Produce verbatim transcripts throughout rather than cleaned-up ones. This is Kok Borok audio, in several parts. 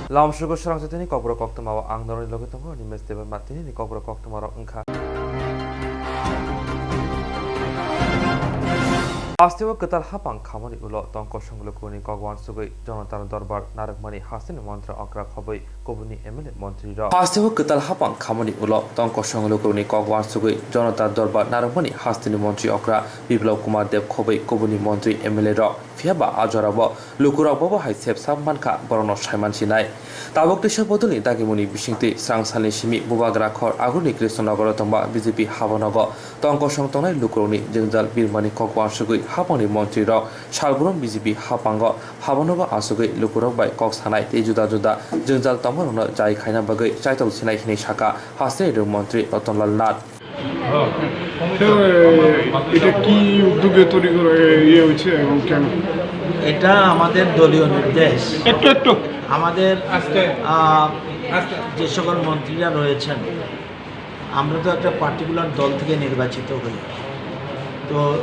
Lamsugo srangsa tini kokborok koktwmao ang norokni logi tongo, Nimes Debbarma. Tinini kokborok koktwmarok wngkha. Hasteo kwtal hapang khamani ulo tongkosong lukurokni kok uansugwi Jonota Dorbar narwkmani hasteni montri okra khobwi kubuni M L A montrirok. Hasteo kwtal hapang khamani ulo tongkosong lukurokni kok uansugwi Jonota Dorbar narwkmani hasteni montri okra Biplab Kumar Deb khobwi kubuni montri M L A rok. Phiya ba a jorao lukurok bo bo hai sep sak mankha, borokno saiman sinai. Tabuk teisa bodolni dagimungni bisingtwi srang salni simi Bubagra khor Agurni Krishnanagar o tongba B J P habanogo tongkosong tongnai lukurokni jwngjal birmani kok uansugwi hapangni montrirok salbrum B J P hapango habanogo achugwi lukurok bai kok sanai tei juda juda jwngjal tongmarokno jai khaina bagwi chaitok sinai hinwi sakha hasteni rwng montri Ratanlal Nath. তো, এ, এটা কি উদ্যোগে তৈরি করা, এ, ইয়ে হয়েছে এবং কেন? এটা আমাদের দলীয় নির্দেশ। একটু, একটু। আমাদের, আহ, যে সকল মন্ত্রীরা রয়েছেন, আমরা তো একটা পার্টিকুলার দল থেকে নির্বাচিত হই। তো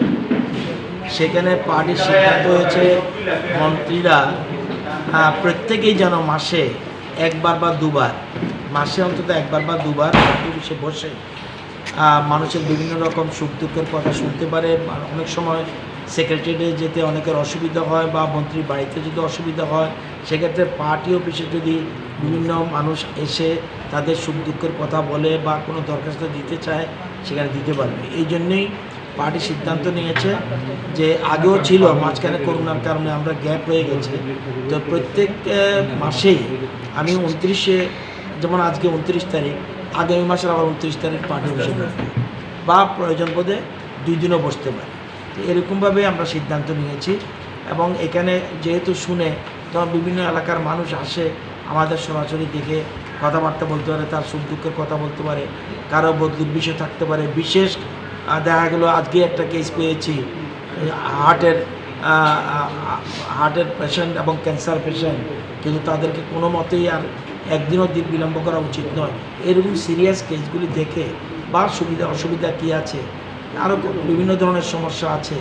সেখানে পার্টির সিদ্ধান্ত হয়েছে মন্ত্রীরা, আহ, প্রত্যেকেই যেন মাসে একবার বা দুবার, মাসে অন্তত একবার বা দুবার পার্টি অফিসে বসে আহ, মানুষের বিভিন্ন রকম সুখ দুঃখের কথা শুনতে পারে। অনেক সময় সেক্রেটারিয়েটে যেতে অনেকের অসুবিধা হয় বা মন্ত্রীর বাড়িতে যদি অসুবিধা হয়, সেক্ষেত্রে পার্টি অফিসে যদি বিভিন্ন মানুষ এসে তাদের সুখ দুঃখের কথা বলে বা কোনো দরখাস্ত দিতে চায়, সেখানে দিতে পারবে। এই জন্যেই পার্টি সিদ্ধান্ত নিয়েছে যে আগেও ছিল, মাঝখানে করোনার কারণে আমরা গ্যাপ হয়ে গেছে। তো প্রত্যেক, আহ, মাসেই আমি ঊনত্রিশে যেমন আজকে ঊনত্রিশ তারিখ, আগামী মাসের আবার ঊনত্রিশ তারিখ পার্টি অফিসে বসবে বা প্রয়োজন বোধে দুই দিনও বসতে পারে। তো এরকমভাবে আমরা সিদ্ধান্ত নিয়েছি এবং এখানে যেহেতু শুনে, যেমন বিভিন্ন এলাকার মানুষ আসে আমাদের সরাসরি দেখে কথাবার্তা বলতে পারে, তার সুখ দুঃখের কথা বলতে পারে, কারো বদলির বিষয় থাকতে পারে। বিশেষ, আহ, দেখা গেল আজকে একটা কেস পেয়েছি, হার্টের, আহ, আহ, হার্টের পেশেন্ট এবং ক্যান্সার পেশেন্ট, কিন্তু তাদেরকে কোনো মতেই আর একদিনও দি-, বিলম্ব করা উচিত নয়। এরকম সিরিয়াস কেসগুলি দেখে বা সুবিধা অসুবিধা কী আছে, আরও বিভিন্ন ধরনের সমস্যা আছে।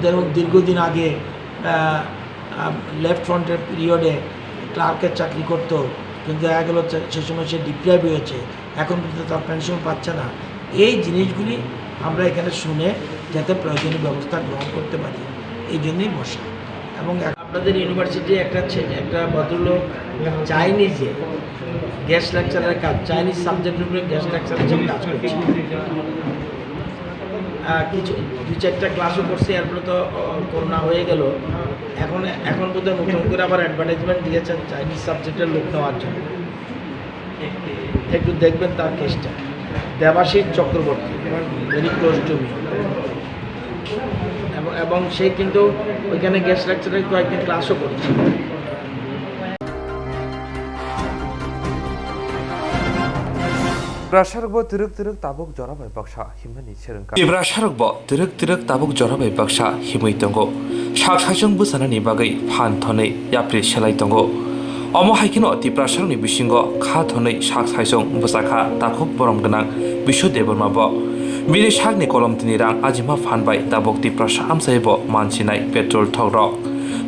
যেমন দীর্ঘদিন আগে, আহ, আহ, লেফট ফ্রন্টের পিরিয়ডে ক্লার্কের চাকরি করতো, কিন্তু দেখা গেল সে, সে সময় সে ডিপ্রাইভ হয়েছে, এখন পর্যন্ত তার পেনশন পাচ্ছে না। এই জিনিসগুলি আমরা এখানে শুনে যাতে প্রয়োজনীয় ব্যবস্থা গ্রহণ করতে পারি, এই জন্যই বসা। এবং এক- আপনাদের ইউনিভার্সিটি একটা ছে-, একটা ভদ্রলোক চাইনিজে গেস্ট লেকচারার কাজ, চাইনিজ সাবজেক্টের উপরে গেস্ট লেকচারার হিসেবে কাজ করছে। আহ, কিছু দুই চারটা ক্লাসও করছে, এরপরে তো, আহ, করোনা হয়ে গেল। এখন, এখন বোধহয় নতুন করে আবার অ্যাডভার্টাইজমেন্ট দিয়েছেন, চাইনিজ সাবজেক্টের লোক নেওয়ার জন্য। একটু দেখবেন তার কেসটা। Debashis Chakraborty, very close to me. এবং, এবং সে কিন্তু ওইখানে গেস্ট লেকচারার কয়েকদিন ক্লাসও করছে। Tiprasarokbo twrwk twrwk tabuk jora bai baksa himnani se rwngkha. Tiprasarokbo twrwk twrwk tabuk jora bai baksa himwi tongo. Sak saichung bwchanani bagwi phan thonwi yapri selai tongo. Omo hai kheno Tiprasarokni bisingo kha thonwi sak saichung bwchakha takhuk borom gwnang Bishu Debbarma bo. Bini sakni kolomtini rang ajima phan bai tabuk Tiprasa amchaibo mansinai petrol thokrok.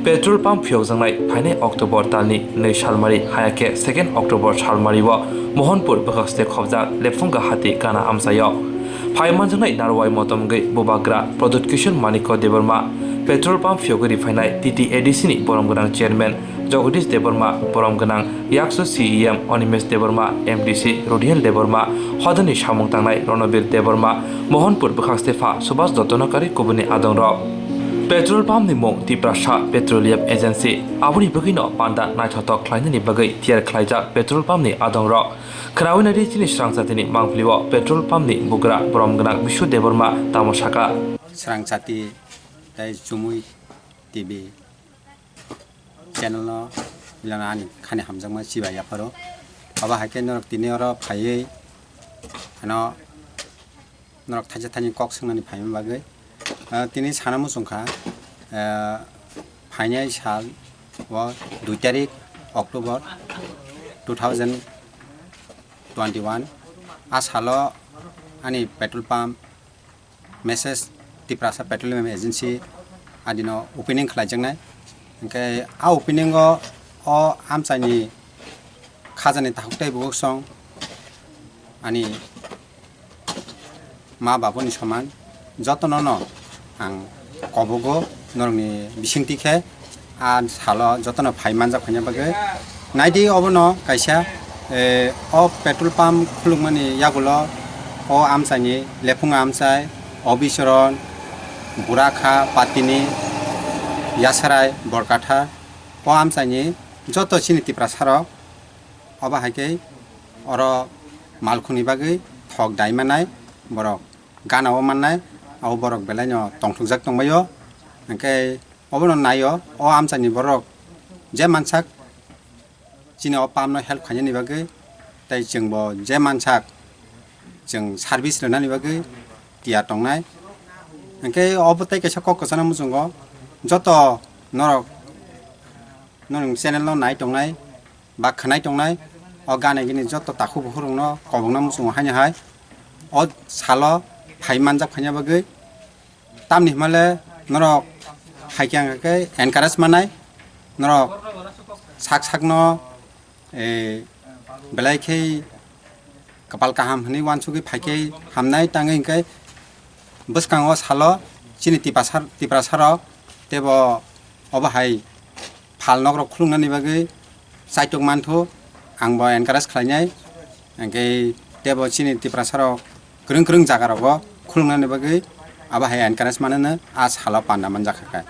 Petrol pump phiyokjaknai phainai October talni nwi salmari, haya khe second October salmario Mohanpur bwkhakste khobjak Lephunga hati gana amchaio. Phai manjaknai narwai motom wngwi Bubagra Pradyut Kishore Manikya Debbarma petrol pump phiyogwi riphainai T T A D C ni borom gwnang chairman Jagadish Debbarma, borom gwnang Yaksu C E M Animesh Debbarma, M D C Rodiel Debbarma, hodani samung tangnai Ronobir Debbarma, Mohanpur bwkhakste pha Subhas Dottonakari kubuni adongrok. Petrol pump ni mung Tiprasa Petroleum Agency, aboni bagwino panda naithothok khlainani bagwi tiyar khlaijak petrol pump ni adongrok. Khwnawi naidi chini srang jatini mangpilio petrol pump ni bugra borom gwnang Bishu Debbarma tamo saka. Srang jati tei Chumui T V channel no milano ani khani hamjakma chibai yapharo. Abo hai khe norok tini oro phaiwi ano norok thaisa thani kok swngnani phaima bagwi. Ah, tini sana muchungkha, ah, phainai sal o dui tarik October two thousand twenty-one. A salo ani petrol pump Message Tiprasa Petroleum Agency adino opening khlaijaknai. Hwnkhe a opening o, o amchaini Khajani takhuk tei bukhuk song ani ma babuni soman jotono no ang kobogo norokni bisingtwi khe a salo jotono phai manjak phaina bagwi. Naidi obono kaisa, eh, o petrol pump khulukmani yagulo o amchaini Lephunga amchai, Obichron, Burakha, Patini, Yasarai, Borkathar o amchaini joto chini Tiprasarok obo hai khe oro malkhungni bagwi thok dai manai borok gana o mannai, abo borok belai no tongthokjak tongbaio. Hwnkhe obono naio o amchaini borok je mansak chini o pump no help khainani bagwi, tei chwngbo je mansak chwng service rwnani bagwi tiyar tongnai. Hwnkhe obo tei kaisa kok kwchana muchungo joto norok, norok channel no nai tongnai ba khwnai tongnai, o gana gini joto takhuk bukhuk rokno kobokna muchungo haino hai o salo phai manjak phaina bagwi. Tamni hwnmale norok hai khe ang khe encourage manai, norok sak sakno, eh, belai khe kwpal kaham hwnwi uansugwi phai khe hamnai, tangwi hwnkhe bwskango salo chini Tiprasa, Tiprasarok teibo obo hai phal nokrok khuluknani bagwi chaitok manthu, angbo encourage khlainai. Hwnkhe teibo chini Tiprasarok kwrwng kwrwng jaga rogo khuluknani bagwi abo hai encourage manano a salo panda manjakha khe.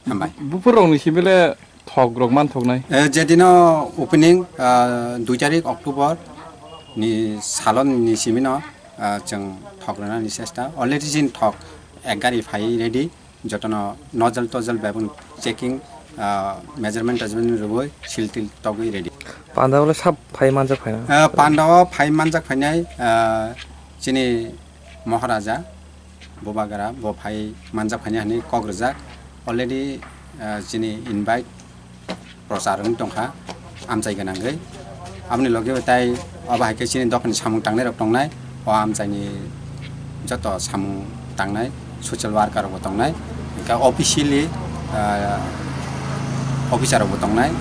Hambai. Buphurrokni simi le thok rok manthoknai? Eh, jedino opening, ah, dui tarik October ni salon ni simi no, ah, chwng thok rwnani chesta. Already chini thok ek gari phai ready. Jotono nozzle tozzle bebak checking, ah, measurement tejorment rwui seal til togwi ready. Panda o le sab phai manjak phaina? Ah, panda o phai manjak phainai, ah, chini Maharaja Bubagra bo phai manjak phainai hwnwi kok rwjak. Already, ah, chini invite prochar wng tongkha amchai gwnangwi. Aboni loge tei obo hai khe chini dophani samung tangnai rok tongnai, o amchaini joto samung tangnai social worker rok bo tongnai, hwnkhe officially, ah, officer rok bo tongnai.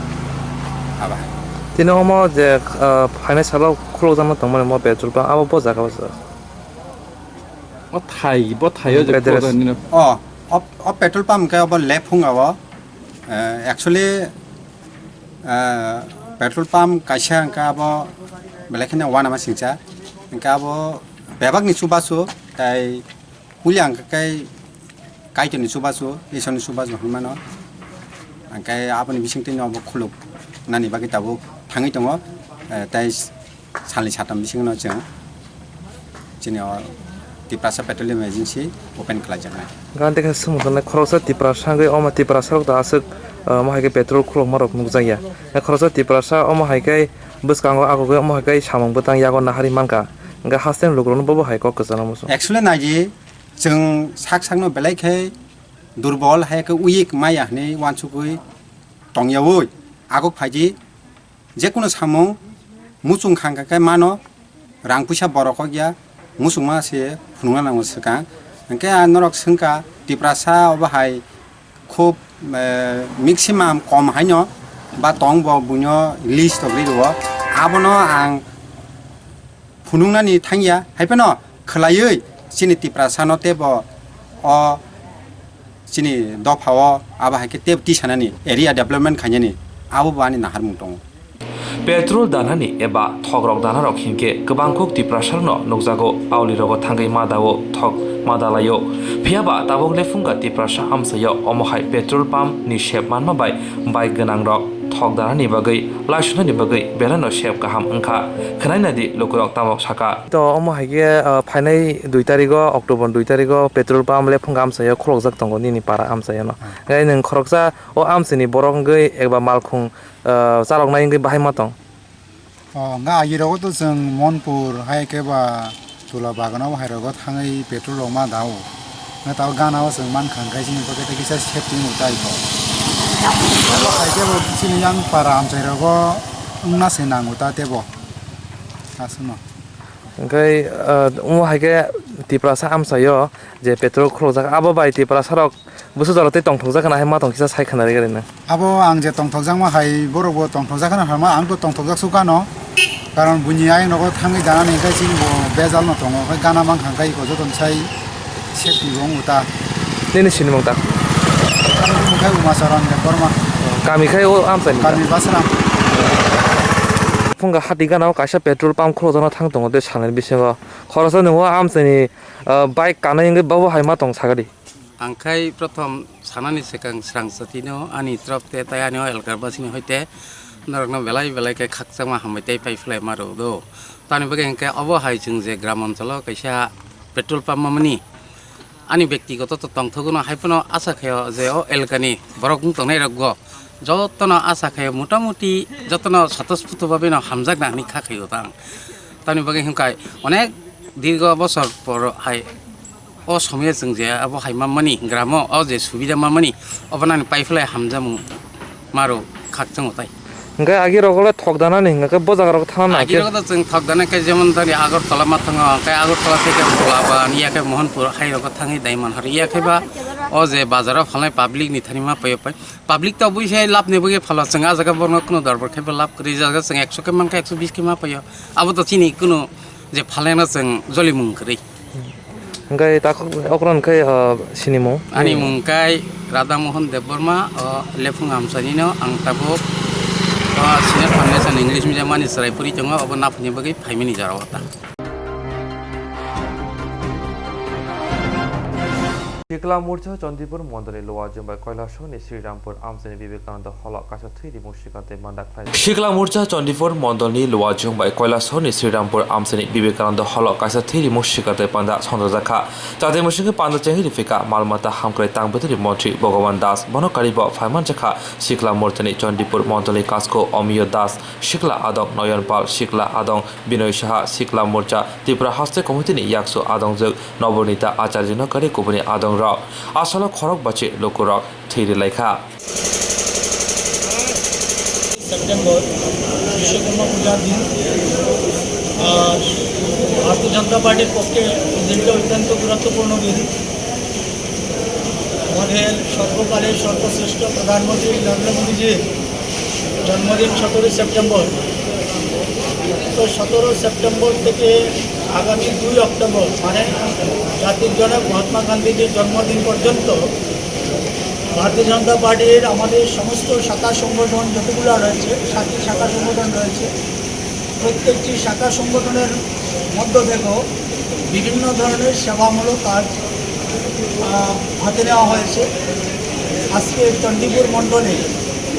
Aba hai. Tini omo je, ah, phainai salo khulukjakno tongmani mo petrol pump abo bo jaga o se. O thai, bo thai o je Address. Khulukjaknai no. O, o, o petrol pump hwnkhe obo Lephunga o. Eh, actually, eh, petrol pump kaisa hwnkhe abo belai kheno uanama singcha. Hwnkhe abo bebakni chubachu, tai puila hwnkhe kai Kaitorni chubachu, Isorni chubachu hinmano. Hwnkhe aboni bisingtwi no obo khuluk nani bagwi tabuk thangwi tongo. Eh, tai salni satam bisingno chwng chini o Tiprasa Petroleum Agency open khlaijaknai. Gante khe swmwng tongnai khoroksa Tiprasa wngwi omo Tiprasa rok da aswk, ah, omo hai khe petrol khulokma rok nukjakya. Khoroksa Tiprasa omo hai khe bwskango agugwi omo hai khe samung bwtang yago nahari mankha. Hwnkhe hasteni lukurokno bobo hai kok kwchangma muchung. Actually naidi chwng sak sakno belai khe durbol hai khe weak maya hinwi uansugwi tongyaui aguk phaidi. Jekunu samung muchung kha hwnkhe mano, rang puisa borok kok ya, muchungma se phunukna nango swkang. Hwnkhe ang norok swngkha, Tiprasa obo hai khub, eh, maximum kom haino ba tong bo buino list rok ri rwo. Abono ang phunuknani thangya, hai phano khwlaiwi chini Tiprasano teibo o chini dophao abo hai khe teibo tisanani, area development khainani, abo bo ani naharmung tongo. Petrol danani eba thokrok danarok hinkhe kwbangkuk Tiprasarokno nukjago, aulirogo thangwi madao thok madalaio. Phiyaba tabuk Lephunga Tiprasa amchaio omo hai petrol pump ni sep manma bai bike gwnangrok thok danani bagwi laisunani bagwi belaino sep kaham wngkha. Khwnaina di lukurok tamo saka. To omo hai khe, ah, phainai dui tarigo, October dui tarigo petrol pump Lephunga amchaio khulokjak tongo nini para amchaiono. Hmm. Hwnkhe nwng khoroksa o amchaini borok wngwi eba malkhung, ah, chaloknai wngwi bahai ma tong? O, wngkha agirogo to chwng Monpur hai khe ba Tula Bagano hai rogo thangwi petrol rok ma dao. Wngkha tao gana o chwng mankha hwnkhe chini pocket o kisa safety wngwi tai kho. Abo hai khe bo chini yang para amchai rogo wngna se nango ta tebo. Aswkno. Hwnkhe, ah, omo hai khe Tiprasa amchaio je petrol khulokjak, abo bai Tiprasarok Busu jora tei tongthokjak khna hai ma tong kisa sai khna rega rina. Abo ang je tongthokjakma hai borok bo tongthokjak khna hai ma ang bo tongthokjak sukha no. Karon buini ayang nogo thangwi danani hwnkhe chini bo bejal no tongo. Hwnkhe gana mankha hwnkhe iko jotono sai safety bo wngo ta. Nini sinimung ta? Ang khai Umacharan Debbarma. Kami khai o amchaini ta? Kami Basram. Phunga hati gana o kaisa petrol pump khulokjakna thang tongo tei salni bisingo. Khoroksa ni o amchaini, ah, bike kanai wngwi babo hai ma tong sakadi. Ang khai prothom sanani swkang srang satino ani trop te tai ani o elkar basini hoite norokno belai belai khe khakchangma hambai tei pai phlai ma rw do. Tamni bagwi hwnkhe obo hai chwng je gram oncholo kaisa petrol pump mamani ani bektigoto to tongthokno hai phano acha khaio je o elkani borok wng tongnai rokgo jotono acha khaio motamuti jotono swtosputo babino hamjakna hinwi kha khaio tang. Tamni bagwi hwnkhe onek dirgo bosor por hai o somoyo chwng je abo hai manmani gramo o je subida manmani obo nani pai phlai hamjakmung maro khakchangma tai. Hwnkhe agi rok le thok danani hwnkhe bo jaga rok thana na Agi khe? Rok to chwng thok dana khe jemon tani Agartala ma thango, hwnkhe Agartala theke Bolaban, iya khe Mohanpur hai rok thangwi dai man har, iya khe ba o je bazaro phalnai public ni thani ma paio pai. Public to bui se lab ni bagwi phalo chwng ah jaga borno kuno dorbar khe ba lab kwrwi jaga chwng ekso khe man khe ekso bis khe ma paio. Abo to chini kuno je phalengna chwng jolimung kwrwi. Hwnkhe takhuk okran khe, ah, sinimung? Ani mung kai Radha Mohan Debbarma, o Lephung Amchani no ang tabuk, o Senior Foundation English Medium ani chwrai puri tongo, obo naphani bagwi phaimani jora o ta. Sikla Morcha Chandipur Mondolni Luajwng bai Koilasahni Srirampur Amchaini Vivekananda Hall o kaisa thwi rimung sikar tei panda khlai. Sikla Morcha Chandipur Mondolni Luajwng bai Koilasahni Srirampur Amchaini Vivekananda Hall o kaisa thwi rimung sikar tei panda songjak kha. Chati mwswngwi panda chengwi riphi kha mal mata hamkrai tang bwtharni montri Bhagavan Das. Bono karibo phaiman jakha Sikla Morchani Chandipur Mondolni Kasko Omiyo Das, Sikla Adong Noyon Pal, Sikla Adong Binoy Saha, Sikla Morcha Tipra Haste Committee ni Yaksu Adongjwk Nobonita Acharya no kari kubuni adong rok. Asalo khorok bachi lukurok thwi rilai kha. September Vishwakarma পূজার দিন। আর ভারতীয় জনতা পার্টির পক্ষে এই দিনটা অত্যন্ত গুরুত্বপূর্ণ দিন। আমাদের সর্বকালের সর্বশ্রেষ্ঠ প্রধানমন্ত্রী নরেন্দ্র মোদীজির জন্মদিন সতেরোই সেপ্টেম্বর। তো সতেরো সেপ্টেম্বর থেকে আগামী দুই অক্টোবর, মানে জাতির জনক মহাত্মা গান্ধীজির জন্মদিন পর্যন্ত ভারতীয় জনতা পার্টির আমাদের সমস্ত শাখা সংগঠন যতগুলো রয়েছে, সাতটি শাখা সংগঠন রয়েছে, প্রত্যেকটি শাখা সংগঠনের মধ্য থেকেও বিভিন্ন ধরনের সেবামূলক কাজ, আহ, হাতে নেওয়া হয়েছে। আজকে চণ্ডীপুর মণ্ডলে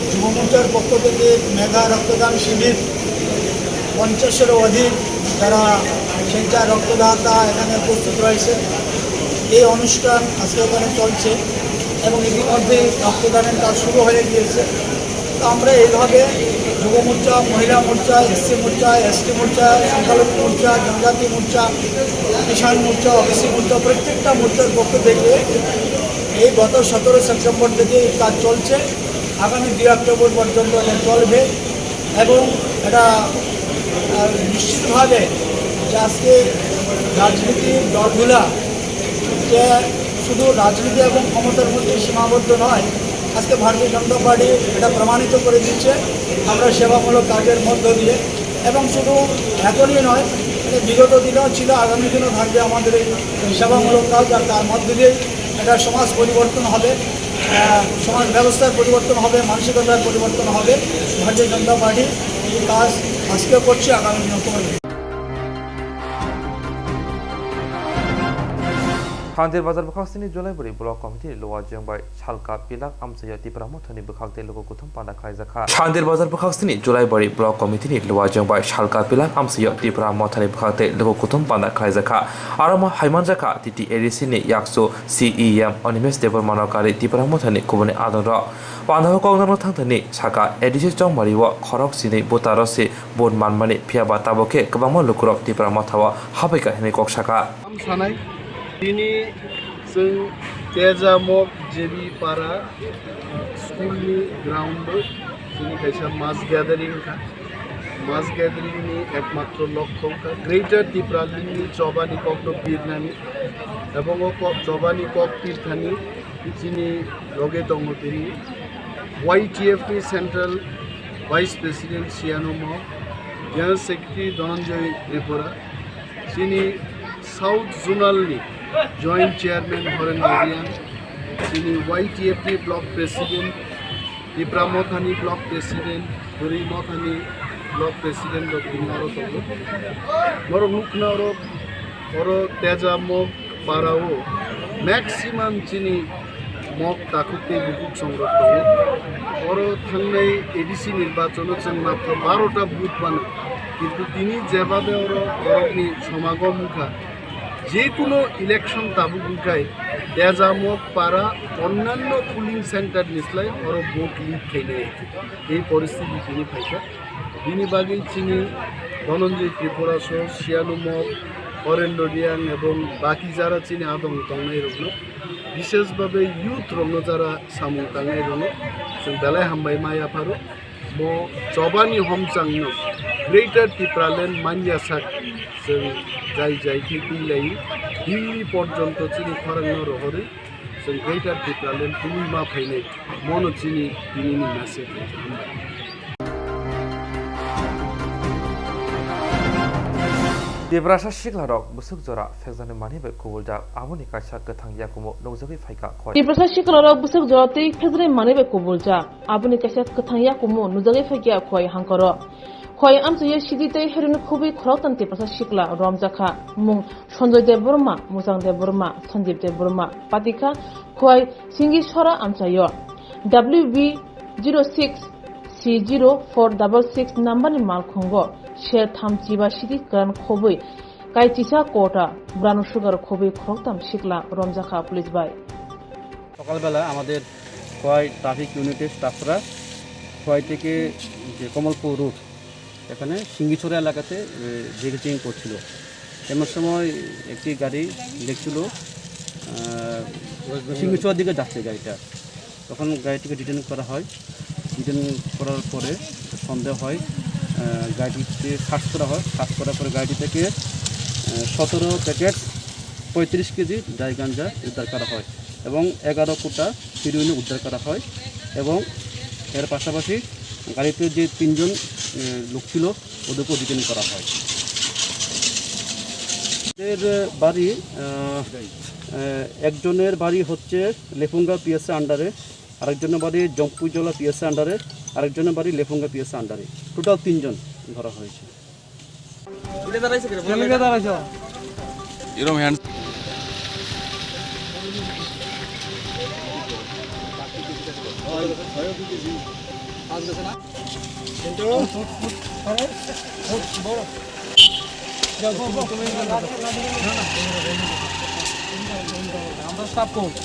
যুব মোর্চার পক্ষ থেকে মেগা রক্তদান শিবির, পঞ্চাশেরও অধিক যারা স্বেচ্ছায় রক্তদাতা এখানে উপস্থিত রয়েছে। এই অনুষ্ঠান আজকে এখানে চলছে এবং ইতিমধ্যে রক্তদানের কাজ শুরু হয়ে গিয়েছে। তো আমরা এইভাবে যুব মোর্চা, মহিলা মোর্চা, এসসি মোর্চা, এসটি মোর্চা, সংখ্যালঘু মোর্চা, জনজাতি মোর্চা, কিষাণ মোর্চা, ওবিসি মোর্চা, প্রত্যেকটা মোর্চার পক্ষ থেকে এই গত সতেরো সেপ্টেম্বর থেকে এই কাজ চলছে। আগামী দুই অক্টোবর পর্যন্ত এটা চলবে এবং এটা, আহ, নিশ্চিতভাবে যে আজকে রাজনীতির দলগুলা যে শুধু রাজনীতি এবং ক্ষমতার মধ্যে সীমাবদ্ধ নয়, আজকে ভারতীয় জনতা পার্টি এটা প্রমাণিত করে দিচ্ছে। আমরা সেবামূলক কাজের মধ্য দিয়ে, এবং শুধু এখনই নয়, এটা বিগত দিনেও ছিল, আগামী দিনও থাকবে আমাদের এই সেবামূলক কাজ। আর তার মধ্য দিয়েই একটা সমাজ পরিবর্তন হবে, আহ, সমাজ ব্যবস্থার পরিবর্তন হবে, মানসিকতার পরিবর্তন হবে। ভারতীয় জনতা পার্টি এই কাজ আজকেও করছে, আগামী দিনও করবে। Thandir Bazar bwkhak sini Julaibari Block Committee ni Luajwng bai Salka Pilak amchaio Tipra Mothani bwkhak tei luku kuthum panda khlaijakha. Thandir Bazar bwkhak sini Julaibari Block Committee ni Luajwng bai Salka Pilak amchaio Tipra Mothani bwkhak tei luku kuthum panda khlaijakha. Aro ma haimanjakha T T A D C ni Yaksu C E M Animesh Debbarma no kari Tipra Mothani kubuni adongrok. Pandao koknarno thangthani saka A D C chongmario khorok sini butaro si vote manmani, phiyaba tabuk khe kwbangma lukurok Tipra Mothao habaikha hinwi kok saka. Am sanai, tini chwng Tejamok J B Para, uh, school ni ground o chini kaisa mass gathering kha. Mass gathering ni ekmatro lokho wngkha Greater Tipraland ni chobani kokno pirnani, ebong o kok, chobani kok pirthani Chini loge tongo tini Y T F ni Central Vice President Siano Mok, General Secretary Dhananjay Tripura, chini South Zonal ni Joint Chairman Horen Reang, chini Y T F ni Block President, Tipra Mothani Block President, Bwrwi Mothani Block President rok tini oro tongo. Norok nukna oro, oro Teja Mok para o maximum chini mok takhuk tei bukhuk songrok tongo. Oro thangnai A D C nirbachon o chwng matro baro ta booth mano. Kintu tini jebabe oro borokni somagom wngkha, je kuno election tabuk wngkhai Teja Mok para onnanno polling center ni slai oro vote lead khainai. Ei poristiti tini phaikha. Bini bagwi chini Dhananjay Tripura soh, Siano Mok, Horendra Reang ebong baki jara chini adong tongnai rokno, bishesh babe youth rokno jara samung tangnai rokno chwng belai hambai ma yapharo. Mo chobani homchangno Greater Tipraland manya sak chwng jai jai khe twi lai Delhi porjonto chini khorangno rohorwi chwng Greater Tipraland twi ma phainai. Mono chini tinini message. Tiprasa siklarok bwswk jora phekjaknai manwi bai kubuljak, aboni kaisa kwthang yakumo nukjagwi phaikha Khowai. Tiprasa siklarok bwswk jora twi phekjaknai manwi bai kubuljak, aboni kaisa kwthang yakumo nukjagwi phaikha Khowai hangkoro. Khowai amchaio sidi tei heroin khubui khoroktham Tiprasa sikla romjakha, mung Sanjoy Debbarma, Mujang Debbarma, Sanjib Debbarma, patikha Khowai Singisora amchaio. W B zero six C zero four double six number ni malkhungo sher tham chiba sidi kwran khobwi kaichisa kota brown sugar khobwi khoroktham sikla romjakha police bai. সকালবেলা আমাদের খোয়াই ট্রাফিক ইউনিটের স্টাফরা খোয়াই থেকে যে কমলপুর রোড, এখানে সিঙ্গিছড়া এলাকাতে, এ, জেগে চেকিং করছিল। এমন সময় একটি গাড়ি দেখছিল, আহ, সিঙ্গিছড়ার দিকে যাচ্ছে গাড়িটা। তখন গাড়িটিকে ডিটেন করা হয়। ডিটেন করার পরে সন্দেহ হয়, আহ, গাড়িটিতে সার্চ করা হয়। সার্চ করার পরে গাড়িটি থেকে, আহ, সতেরো প্যাকেট পঁয়ত্রিশ কেজি ড্রাই গাঞ্জা উদ্ধার করা হয় এবং এগারো কোটা হিরোইন উদ্ধার করা হয় এবং এর পাশাপাশি গাড়িতে যে তিনজন, আহ, লোক ছিল, ওদেরকেও ডিটেন করা হয়। এদের বাড়ি, আহ, আহ, একজনের বাড়ি হচ্ছে লেফুঙ্গা পিএসএ আন্ডারে, আরেকজনের বাড়ি জম্পুইজলা পিএসএ আন্ডারে, আরেকজনের বাড়ি লেফুঙ্গা পিএসএ আন্ডারে। টোটাল তিনজন ধরা হয়েছে। Irom hand. আমরা স্টাফ কোচ।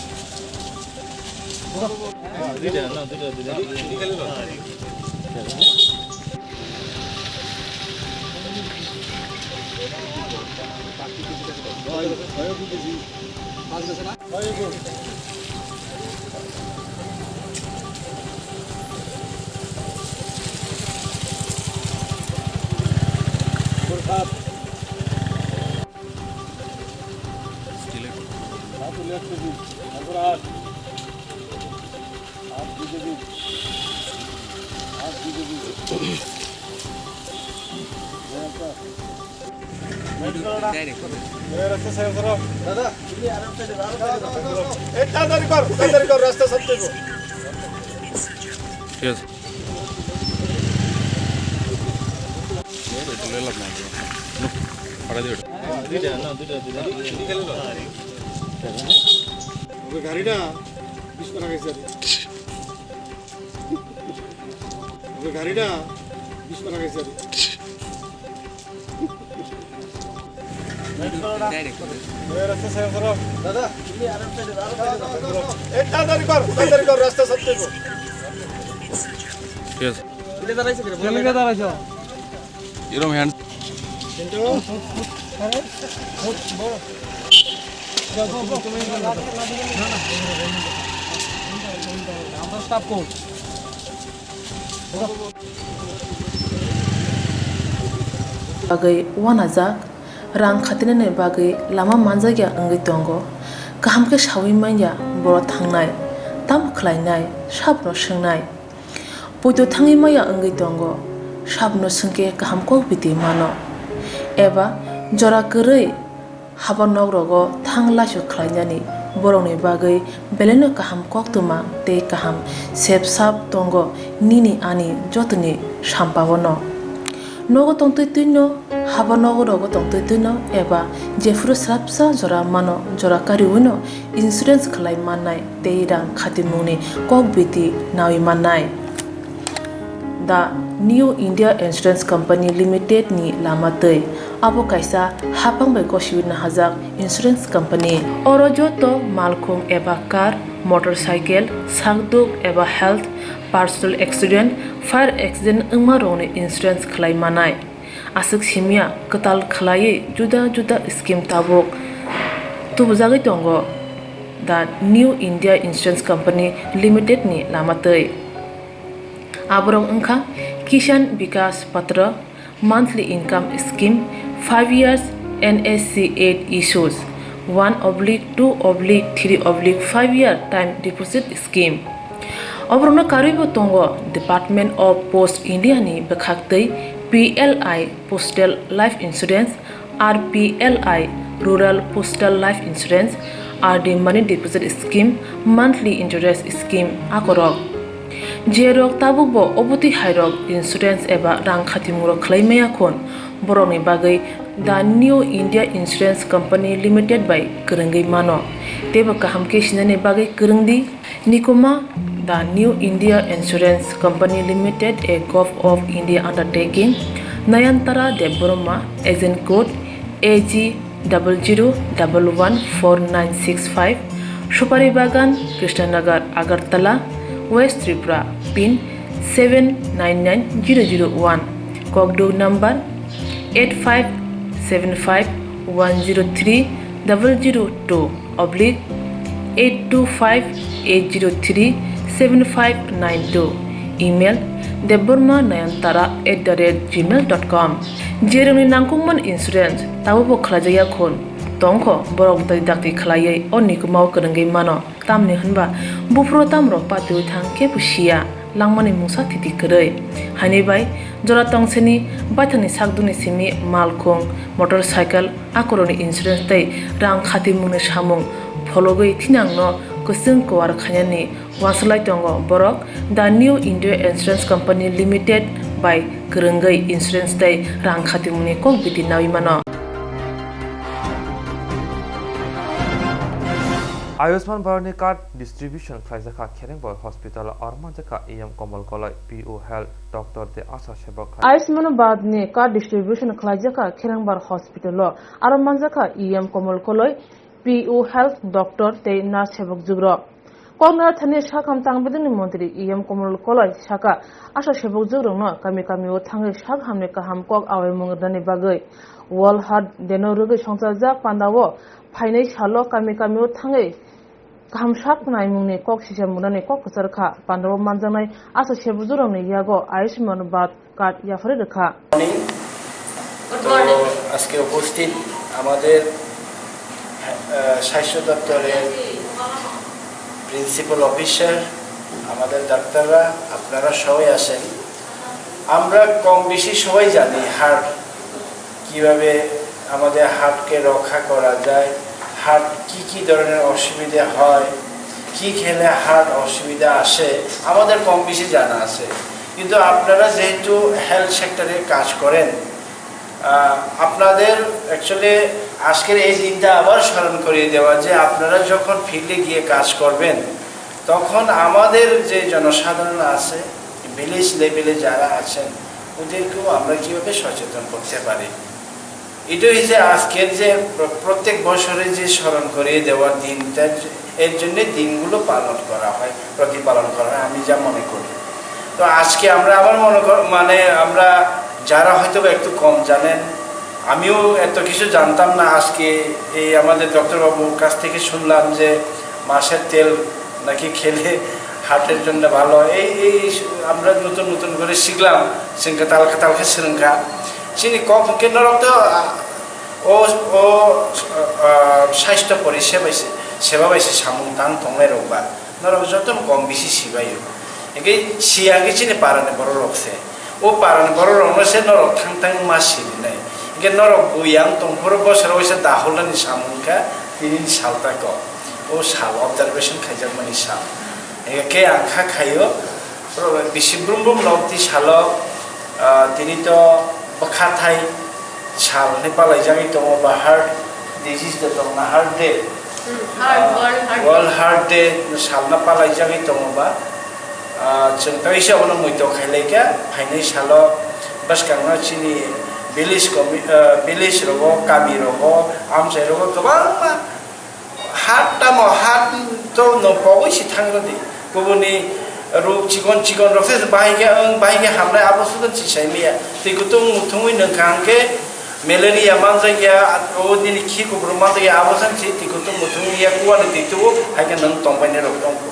দাদা, এই তাড়াতাড়ি কর, তাড়াতাড়ি কর, রাস্তা সাফ করবো। ঠিক আছে। ওকে, গাড়িটা বিশ টাকা গেছে। ওকে, গাড়িটা বিশ টাকা গেছে। দাদা, এই তাড়াতাড়ি কর, তাড়াতাড়ি কর, রাস্তা সাফ করবো। ঠিক আছে। Irom hand. আমরা staff coach. Bagwi uanajak, rang khatinani bagwi lama manjakya wngwi tongo. Kaham khe saui manya boro thangnai, tamo khlainai, sabono swngnai. Poito thangwi maya wngwi tongo, sabono swngkhe kaham kok biti mano. Eba jora kwrwi haba nok rogo thang laisu khlainani borokni bagwi belaino kaham koktwma tei kaham sep sap tongo nini ani jotoni sampao no. Nogo tongtwi twino, haba nogo rogo tongtwi twino eba jephuru swrapsa jora mano, jora kariwino insurance khlai mannai tei rang khatimungni kok biti naui mannai. The New India Insurance Company Limited ni lama twi. Abo kaisa haphang bai gosiwi nahajak insurance company. Oro joto malkhung eba car, motorcycle, sakduk eba health, personal accident, fire accident wngma rokni insurance khlai manai. Aswk simya kwtal khlaiwi juda juda scheme tabuk tubujagwi tongo. The New India Insurance Company Limited ni lama twi. Aborok wngkha Kisan Vikas Patra, monthly income scheme, five years N S C eight issues, one oblique two oblique three oblique five year time deposit scheme. Oborokno karwibo tongo Department of Post India ni bwkhaktwi P L I Postal Life Insurance, R P L I Rural Postal Life Insurance, R D Money Deposit Scheme, Monthly Interest Scheme akorok. Jerok tabukbo obotwi hairok insurance eba rang khatimungrok khlai maya khun, borokni bagwi The New India Insurance Company Limited bai kwrwngwi mano. Teibo kaham khe sinani bagwi kwrwng di. Nikuma, The New India Insurance Company Limited, a Govt of India undertaking, Nayantara Debbarma, agent code A G double zero double one four nine six five, Supari Bagan, Krishnanagar, Agartala, West Tripura, pin seven nine nine zero zero one, kokduk number eight five seven five one zero three double zero two oblique eight two five eight zero three seven five nine two, email debbarma nayantara at the rate gmail dot com. Jerokni nangkukmani insurance tabukbo khlaijakya khun tongkho, borok bwtwi dakti khlaiwi o nikumao kwrwngwi mano. Tamni hwnba buphuru tamrok patiwi thang kebo siya, langmani mungsa thiti kwrwi. Haini bai jora tongseni baithangni sakdukni simi malkhung, motorcycle, akorokni insurance tei rang khatimungni samung phologwi thinangno kwchwng kwar khainani uansuk lai tongo borok. The New India Insurance Company Limited bai kwrwngwi insurance tei rang khatimungni kok biti naui mano. Ayushman Bharatni card distribution khlaijakha Kherengbor Hospital, aro manjakha E M Komol Koloi, P O Health, Doctor tei Asha Sebok hai. Ayushman Bharatni card distribution khlaijakha Kherengbor Hospital-o, aro manjakha E M Komol Koloi, P O Health, Doctor tei Nurse Sebok jugrok. Koknai thani sakham tangbidini montri E M Komol Koloi saka, Asha Sebok jugrokno kami kamio thangwi sak hamni kaham kok awaimung rwnani bagwi World Heart Day-no rwgwi songchajak pandao phainai salo kami kamio thangwi kaham sak naimungni kok sisa munani kok kwchar kha. Pandao manjaknai Asha Sebok jugrokni yago Ayushman Bharat card yapharwi rwkha. Morning. Good তো morning. আজকে উপস্থিত আমাদের আহ, স্বাস্থ্য দপ্তরের principal officer, আমাদের ডাক্তাররা, আপনারা সবাই আছেন। আমরা কম বেশি সবাই জানি হার্ট কিভাবে, আমাদের হার্টকে রক্ষা করা যায়, হার্ট কি কি ধরনের অসুবিধা হয়, কি খেলে হার্ট অসুবিধা আসে, আমাদের কম বেশি জানা আছে। কিন্তু আপনারা যেহেতু হেলথ সেক্টরে কাজ করেন, আহ, আপনাদের অ্যাকচুয়ালি আজকের এই দিনটা আবার স্মরণ করিয়ে দেওয়া যে আপনারা যখন ফিল্ডে গিয়ে কাজ করবেন, তখন আমাদের যে জনসাধারণ আছে, ভিলেজ লেভেলে যারা আছেন, ওদেরকেও আমরা কীভাবে সচেতন করতে পারি। এটাই হচ্ছে আজকের যে প্র-, প্রত্যেক বছরে যে স্মরণ করিয়ে দেওয়ার দিনটা, এর জন্য দিনগুলো পালন করা হয়, প্রতিপালন করা হয়, আমি যা মনে করি। তো আজকে আমরা আবার মনে কর-, মানে আমরা যারা হয়তো বা একটু কম জানেন, আমিও এত কিছু জানতাম না। আজকে এই আমাদের ডক্টর বাবুর কাছ থেকে শুনলাম যে মাছের তেল নাকি খেলে হার্টের জন্য ভালো। এই, এই আমরা নতুন নতুন করে শিখলাম, সিংকা তালকা তালকা সিরংকা। চিনি কম কেন রক্ত, ও, ও, আহ, স্বাস্থ্য পরিষেবা হইছে। Seba bai se samung tang tongnai rok ba, norok joto no kom bisi sibai o. Hingke siya hingke chini para ni borok rok se. O para ni borok rok no se norok thang thang ma siri nai. Hingke norok bo yang tong phuru bosor waisa dahul nani samung kha tini ni sal ta ko. O sal observation khaijak mani sal. Hingke ang kha khaio, bisi brum brum no ti salo, ah, tini to bwkha thai sal ni palai jagwi tongo ba heart disease da tong na heart day. Hmm, heart, ah, World Heart Day. World Heart Day salna palaijagwi tongo ba. Ah, chwng tei se abono muito khailai kha, phainai salo bwskangno chini village commi-, ah, village rogo, kami rogo, amchai rogo kwbangma heart tamo heart to no pogwi si thang rwdi. Kubuni ruk chikon chikon rok se bahai khe, ang bahai khe hamnai abo sudan si sai maya. Twi kutung muthungwi nung kha hwnkhe malaria manjakya, o nini khi kubur manjakya, abo san si twi kutung muthungya, kuwani twi tubu, hai khe nung tongbainai rok tong kho.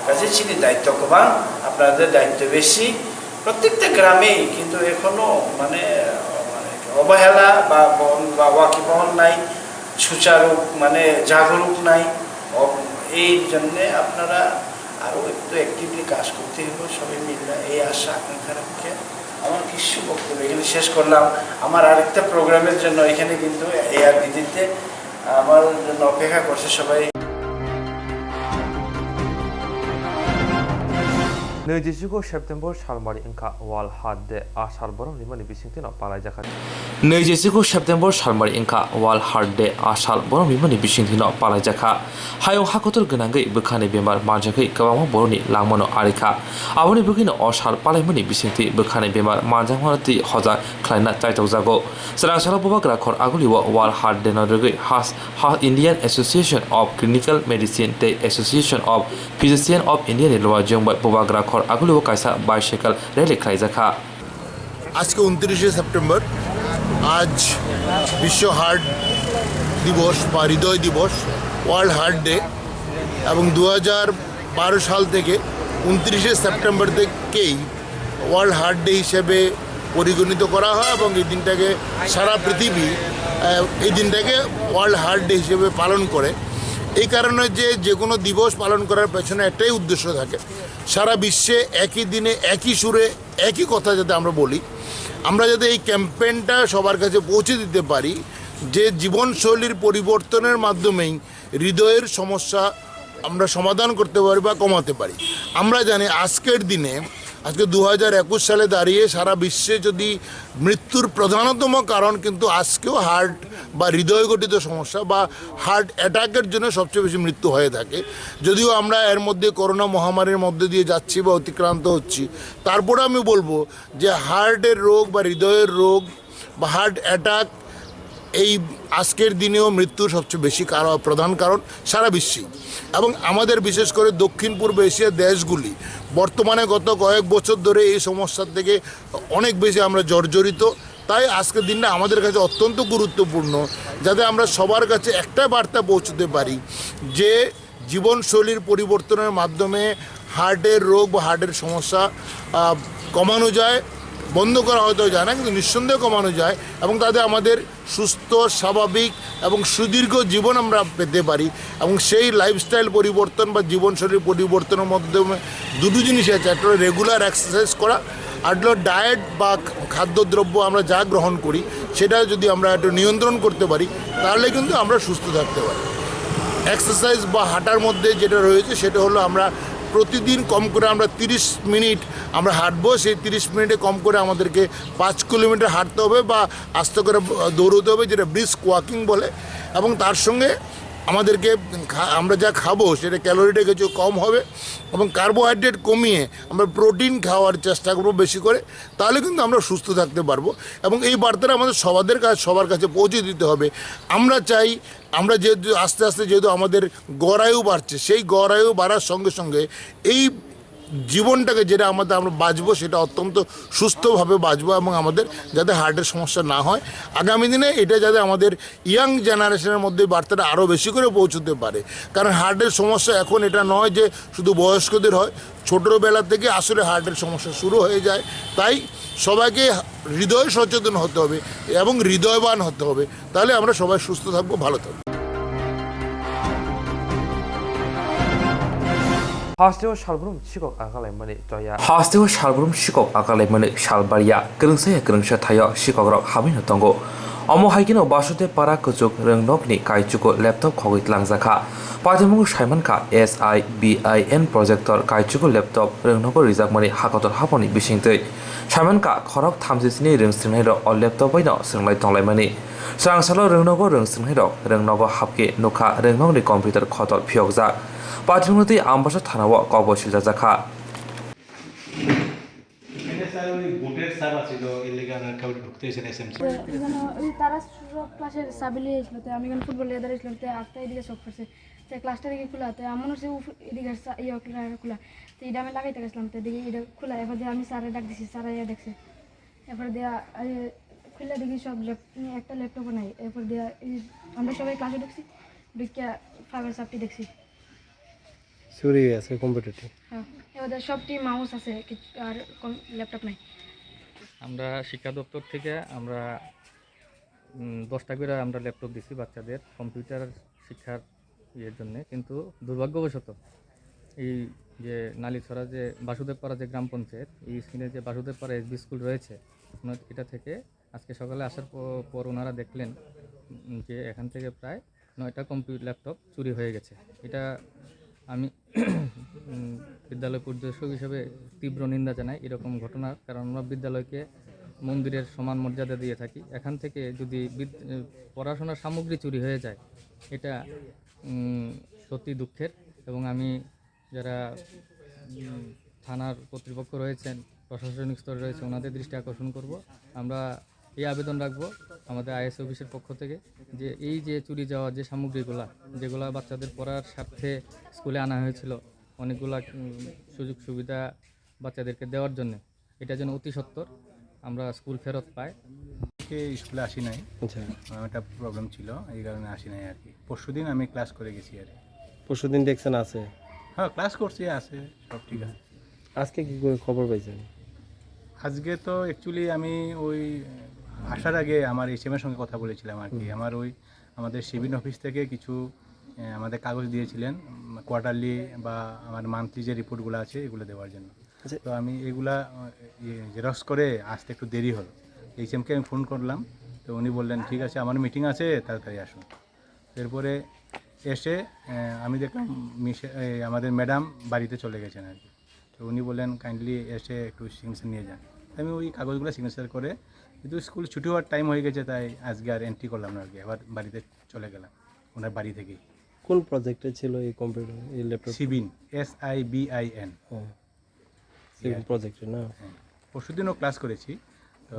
Kaisa chini daityo kwbang, apnader daityo besi, prottekta grame, kintu ekhono mane, mane obahela ba, ba, ba wakibahal nai, sucharuk mane jagruk nai, o, ei jonne apnara আরও একটু অ্যাক্টিভলি কাজ করতে হবে সবাই মিলে, এই আশা আকাঙ্ক্ষা রেখে আমার কিছু বক্তব্য এখানে শেষ করলাম। আমার আরেকটা প্রোগ্রামের জন্য এখানে কিন্তু এআরবিটিতে আমার জন্য অপেক্ষা করছে সবাই। Nui jisugo September salmari wngkha World Heart Day. A sal borok rimani bisingtwi no palaijakha. Nui jisugo September salmari wngkha World Heart Day. A sal borok rimani bisingtwi no palaijakha. Hayung hakotor gwnangwi bwkhani bemar manjagwi kwbangma borokni langmano arikha. Aboni bagwino o sal palaimani bisingtwi bwkhani bemar manjakmano twi hojak khlaina chaitokjago. Chwrangsalo Bubagra khor agulio World Heart Day no rwgwi has, has Indian Association of Clinical Medicine tei Association of Physician of India ni luajwng bai Bubagra khor agulio kaisa bicycle rally khlaijakha. আজকে ঊনত্রিশে সেপ্টেম্বর, আজ বিশ্ব হার্ট দিবস বা হৃদয় দিবস, world heart day. এবং দু হাজার বারো সাল থেকে ঊনত্রিশে সেপ্টেম্বর থেকেই ওয়ার্ল্ড হার্ট ডে হিসেবে পরিগণিত করা হয় এবং এই দিনটাকে সারা পৃথিবী, আহ, এই দিনটাকে ওয়ার্ল্ড হার্ট ডে হিসেবে পালন করে। এই কারণে যে, যে কোনো দিবস পালন করার পেছনে একটাই উদ্দেশ্য থাকে, সারা বিশ্বে একই দিনে একই সুরে একই কথা যাতে আমরা বলি, আমরা যাতে এই ক্যাম্পেইনটা সবার কাছে পৌঁছে দিতে পারি যে জীবনশৈলীর পরিবর্তনের মাধ্যমেই হৃদয়ের সমস্যা আমরা সমাধান করতে পারি বা কমাতে পারি। আমরা জানি আজকের দিনে, আজকে দু হাজার একুশ সালে দাঁড়িয়ে সারা বিশ্বে যদি মৃত্যুর প্রধানতম কারণ কিন্তু আজকেও হার্ট বা হৃদয় ঘটিত সমস্যা বা হার্ট অ্যাটাকের জন্য সবচেয়ে বেশি মৃত্যু হয়ে থাকে। যদিও আমরা এর মধ্যে করোনা মহামারীর মধ্যে দিয়ে যাচ্ছি বা অতিক্রান্ত হচ্ছি, তারপরে আমি বলবো যে হার্টের রোগ বা হৃদয়ের রোগ বা হার্ট অ্যাটাক এই আজকের দিনেও মৃত্যুর সবচেয়ে বেশি কারণ, প্রধান কারণ সারা বিশ্বেই। এবং আমাদের বিশেষ করে দক্ষিণ পূর্ব এশিয়ার দেশগুলি বর্তমানে গত কয়েক বছর ধরে এই সমস্যা থেকে অনেক বেশি আমরা জর্জরিত। তাই আজকের দিনটা আমাদের কাছে অত্যন্ত গুরুত্বপূর্ণ, যাতে আমরা সবার কাছে একটা বার্তা পৌঁছতে পারি যে জীবনশৈলীর পরিবর্তনের মাধ্যমে হার্টের রোগ বা হার্টের সমস্যা, আহ, কমানো যায়, বন্ধ করা হয়তো যায় না, কিন্তু নিঃসন্দেহে কমানো যায় এবং তাতে আমাদের সুস্থ, স্বাভাবিক এবং সুদীর্ঘ জীবন আমরা পেতে পারি। এবং সেই লাইফস্টাইল পরিবর্তন বা জীবনশৈলী পরিবর্তনের মাধ্যমে দুটো জিনিস আছে, একটা হলো রেগুলার এক্সারসাইজ করা, আর হলো ডায়েট বা খাদ্যদ্রব্য আমরা যা গ্রহণ করি সেটা যদি আমরা একটু নিয়ন্ত্রণ করতে পারি, তাহলে কিন্তু আমরা সুস্থ থাকতে পারি। এক্সারসাইজ বা হাঁটার মধ্যে যেটা রয়েছে সেটা হলো আমরা প্রতিদিন কম করে আমরা তিরিশ মিনিট আমরা হাঁটবো। সেই তিরিশ মিনিটে কম করে আমাদেরকে পাঁচ কিলোমিটার হাঁটতে হবে বা আস্তে করে দৌড়তে হবে, যেটা ব্রিস্ক ওয়াকিং বলে। এবং তার সঙ্গে আমাদেরকে খা-, আমরা যা খাবো সেটা ক্যালোরিটা কিছু কম হবে এবং কার্বোহাইড্রেট কমিয়ে আমরা প্রোটিন খাওয়ার চেষ্টা করবো বেশি করে, তাহলে কিন্তু আমরা সুস্থ থাকতে পারবো। এবং এই বার্তাটা আমাদের সবাদের কাছে, সবার কাছে পৌঁছে দিতে হবে। আমরা চাই, আমরা যেহেতু আস্তে আস্তে যেহেতু আমাদের গড় আয়ু বাড়ছে, সেই গড় আয়ু বাড়ার সঙ্গে সঙ্গে এই জীবনটাকে যেটা আমাদের আমরা বাঁচবো সেটা অত্যন্ত সুস্থভাবে বাঁচবো এবং আমাদের যাতে হার্টের সমস্যা না হয়। আগামী দিনে এটা যাতে আমাদের ইয়াং জেনারেশনের মধ্যে বার্তাটা আরও বেশি করে পৌঁছতে পারে, কারণ হার্টের সমস্যা এখন এটা নয় যে শুধু বয়স্কদের হয়, ছোটোবেলা থেকে আসলে হার্টের সমস্যা শুরু হয়ে যায়। তাই সবাইকে হৃদয় সচেতন হতে হবে এবং হৃদয়বান হতে হবে, তাহলে আমরা সবাই সুস্থ থাকবো, ভালো থাকবো। Hasteo salbrum sikok agalaimani toya. Hasteo salbrum sikok agalaimani salbaria, kwrwngsaya kwrwngsa thaio sikokrok habaino tongo. Omo hai kheno Basudev Para kuchuk rwngnokni kaichugo laptop khogwi tlangjakha. Patimung saimankha S I B I N projector kaichugo laptop rwngnogo rijakmani hakotor haphangni bisingtwi. Saimankha khorok thamsisini rwngswrwngnairok o laptop baino swrwnglai tonglaimani. Swrangsalo rwngnogo rwngswrwngnairok rwngnogo hapkhe nukha rwngnokni computer khotol phiyokjak. Patimung twi Ambasa thanao kokbo siljajakha. এখানে স্যার ওই বুটের স্যার আছিল, ইলিগাল আর কেউ ঢুকতে এসে এসএমসি। তো এখানে ওই তারা সব ক্লাসের চাবি নিয়ে এসেছিল, তো আমি এখানে ফুটবল লেদার এসেছিলাম, তো আস্তে এদিকে চোখ পড়ছে, তো ক্লাসটা দেখি খোলা, তো এমন হচ্ছে উফ-, এদিকে সা-, ইয়ে খোলা, খোলা, তো এটা আমি লাগাইতে গেছিলাম, তো এদিকে এটা খোলা, এবার দিয়ে আমি স্যারে ডাক দিছি, স্যার আইয়া দেখছে, এরপর দিয়ে এই খুলে দেখি সব ল্যাপ-, একটা ল্যাপটপও নাই, এরপর দিয়ে এই আমরা সবাই ক্লাসে ঢুকছি, ঢুকিয়া ফাইবার চাপটি দেখছি। চুরি হয়ে আছে কম্পিউটারটি। হ্যাঁ, এবার সবটি মাউস আছে, কিছু আর কম-, ল্যাপটপ নাই। আমরা শিক্ষা দপ্তর থেকে আমরা, উম, দশটা করে আমরা ল্যাপটপ দিছি বাচ্চাদের কম্পিউটার শিক্ষার ইয়ের জন্যে, কিন্তু দুর্ভাগ্যবশত এই যে নালিছড়া যে বাসুদেবপাড়া যে গ্রাম পঞ্চায়েত, এই স্ক্রিনে যে বাসুদেবপাড়া এসবি স্কুল রয়েছে, ওনার এটা থেকে আজকে সকালে আসার প-, পর ওনারা দেখলেন, উম, যে এখান থেকে প্রায় নয়টা কম্পিউটার ল্যাপটপ চুরি হয়ে গেছে। এটা আমি, উম, বিদ্যালয় পরিদর্শক হিসেবে তীব্র নিন্দা জানাই এরকম ঘটনার, কারণ আমরা বিদ্যালয়কে মন্দিরের সমান মর্যাদা দিয়ে থাকি। এখান থেকে যদি বিদ-, এ, পড়াশোনার সামগ্রী চুরি হয়ে যায়, এটা, উম, সত্যি দুঃখের। এবং আমি যারা, উম, থানার কর্তৃপক্ষ রয়েছেন, প্রশাসনিক স্তরে রয়েছে, ওনাদের দৃষ্টি আকর্ষণ করব। আমরা এই আবেদন রাখবো আমাদের আইএস অফিসের পক্ষ থেকে, যে এই যে চুরি যাওয়া যে সামগ্রীগুলা, যেগুলা বাচ্চাদের পড়ার স্বার্থে স্কুলে আনা হয়েছিল, অনেকগুলা, উম, সুযোগ সুবিধা বাচ্চাদেরকে দেওয়ার জন্য, এটা যেন অতি সত্বর আমরা স্কুল ফেরত পাই। আজকে স্কুলে আসি নাই। আচ্ছা। আমার একটা প্রবলেম ছিল, এই কারণে আসি নাই আর কি। পরশুদিন আমি ক্লাস করে গেছি আর কি। পরশুদিন দেখছেন আছে? হ্যাঁ, ক্লাস করছি, আছে, সব ঠিক আছে। আজকে কি করে খবর পাইছেন? আজকে তো অ্যাকচুয়ালি আমি ওই আসার আগে আমার এইচএম এর সঙ্গে কথা বলেছিলাম আর কি। হুম। আমার ওই আমাদের সিভিল অফিস থেকে কিছু, এ, আমাদের কাগজ দিয়েছিলেন, উম, কোয়ার্টারলি বা আমার মান্থলি যে রিপোর্টগুলো আছে, এগুলো দেওয়ার জন্য। আচ্ছা। তো আমি এগুলা, আহ, ইয়ে, জেরক্স করে আসতে একটু দেরি হলো। এইচএমকে আমি ফোন করলাম, তো উনি বললেন, "ঠিক আছে, আমার মিটিং আছে, তাড়াতাড়ি আসুন।" এরপরে এসে, আহ, আমি দেখলাম মিশে-, এই, আমাদের ম্যাডাম বাড়িতে চলে গেছেন আর কি। তো উনি বললেন, "কাইন্ডলি এসে একটু সিগনেচার নিয়ে যান।" তো আমি ওই কাগজগুলো সিগনেচার করে, যেহেতু স্কুল ছুটি হওয়ার টাইম হয়ে গেছে, তাই আজকে আর এন্ট্রি করলাম না আর কি, আবার বাড়িতে চলে গেলাম ওনার বাড়ি থেকেই। কোন প্রজেক্টে ছিল এই কম্পিউটার, এই ল্যাপটপ? সিবিন, S I B I N. হ্যাঁ। সিভিল প্রজেক্টে না? হ্যাঁ। পরশুদিনও ক্লাস করেছি, তো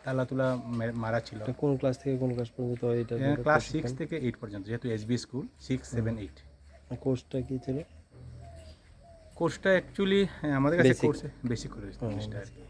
তালা তুলা মে-, মারা ছিল। এটা কোন ক্লাস থেকে কোন ক্লাস পর্যন্ত হয় এটা? এ, আপনার ক্লাস প্রশিক্ষণ? সিক্স থেকে এইট পর্যন্ত, যেহেতু SB school, six, hmm. Seven, eight. আর কোর্সটা কি ছিল? কোর্সটা অ্যাকচুয়ালি, হ্যাঁ, আমাদের কাছে বেসিক। কোর্সে বেসিক করে হুম, জিনিসটা আর কি।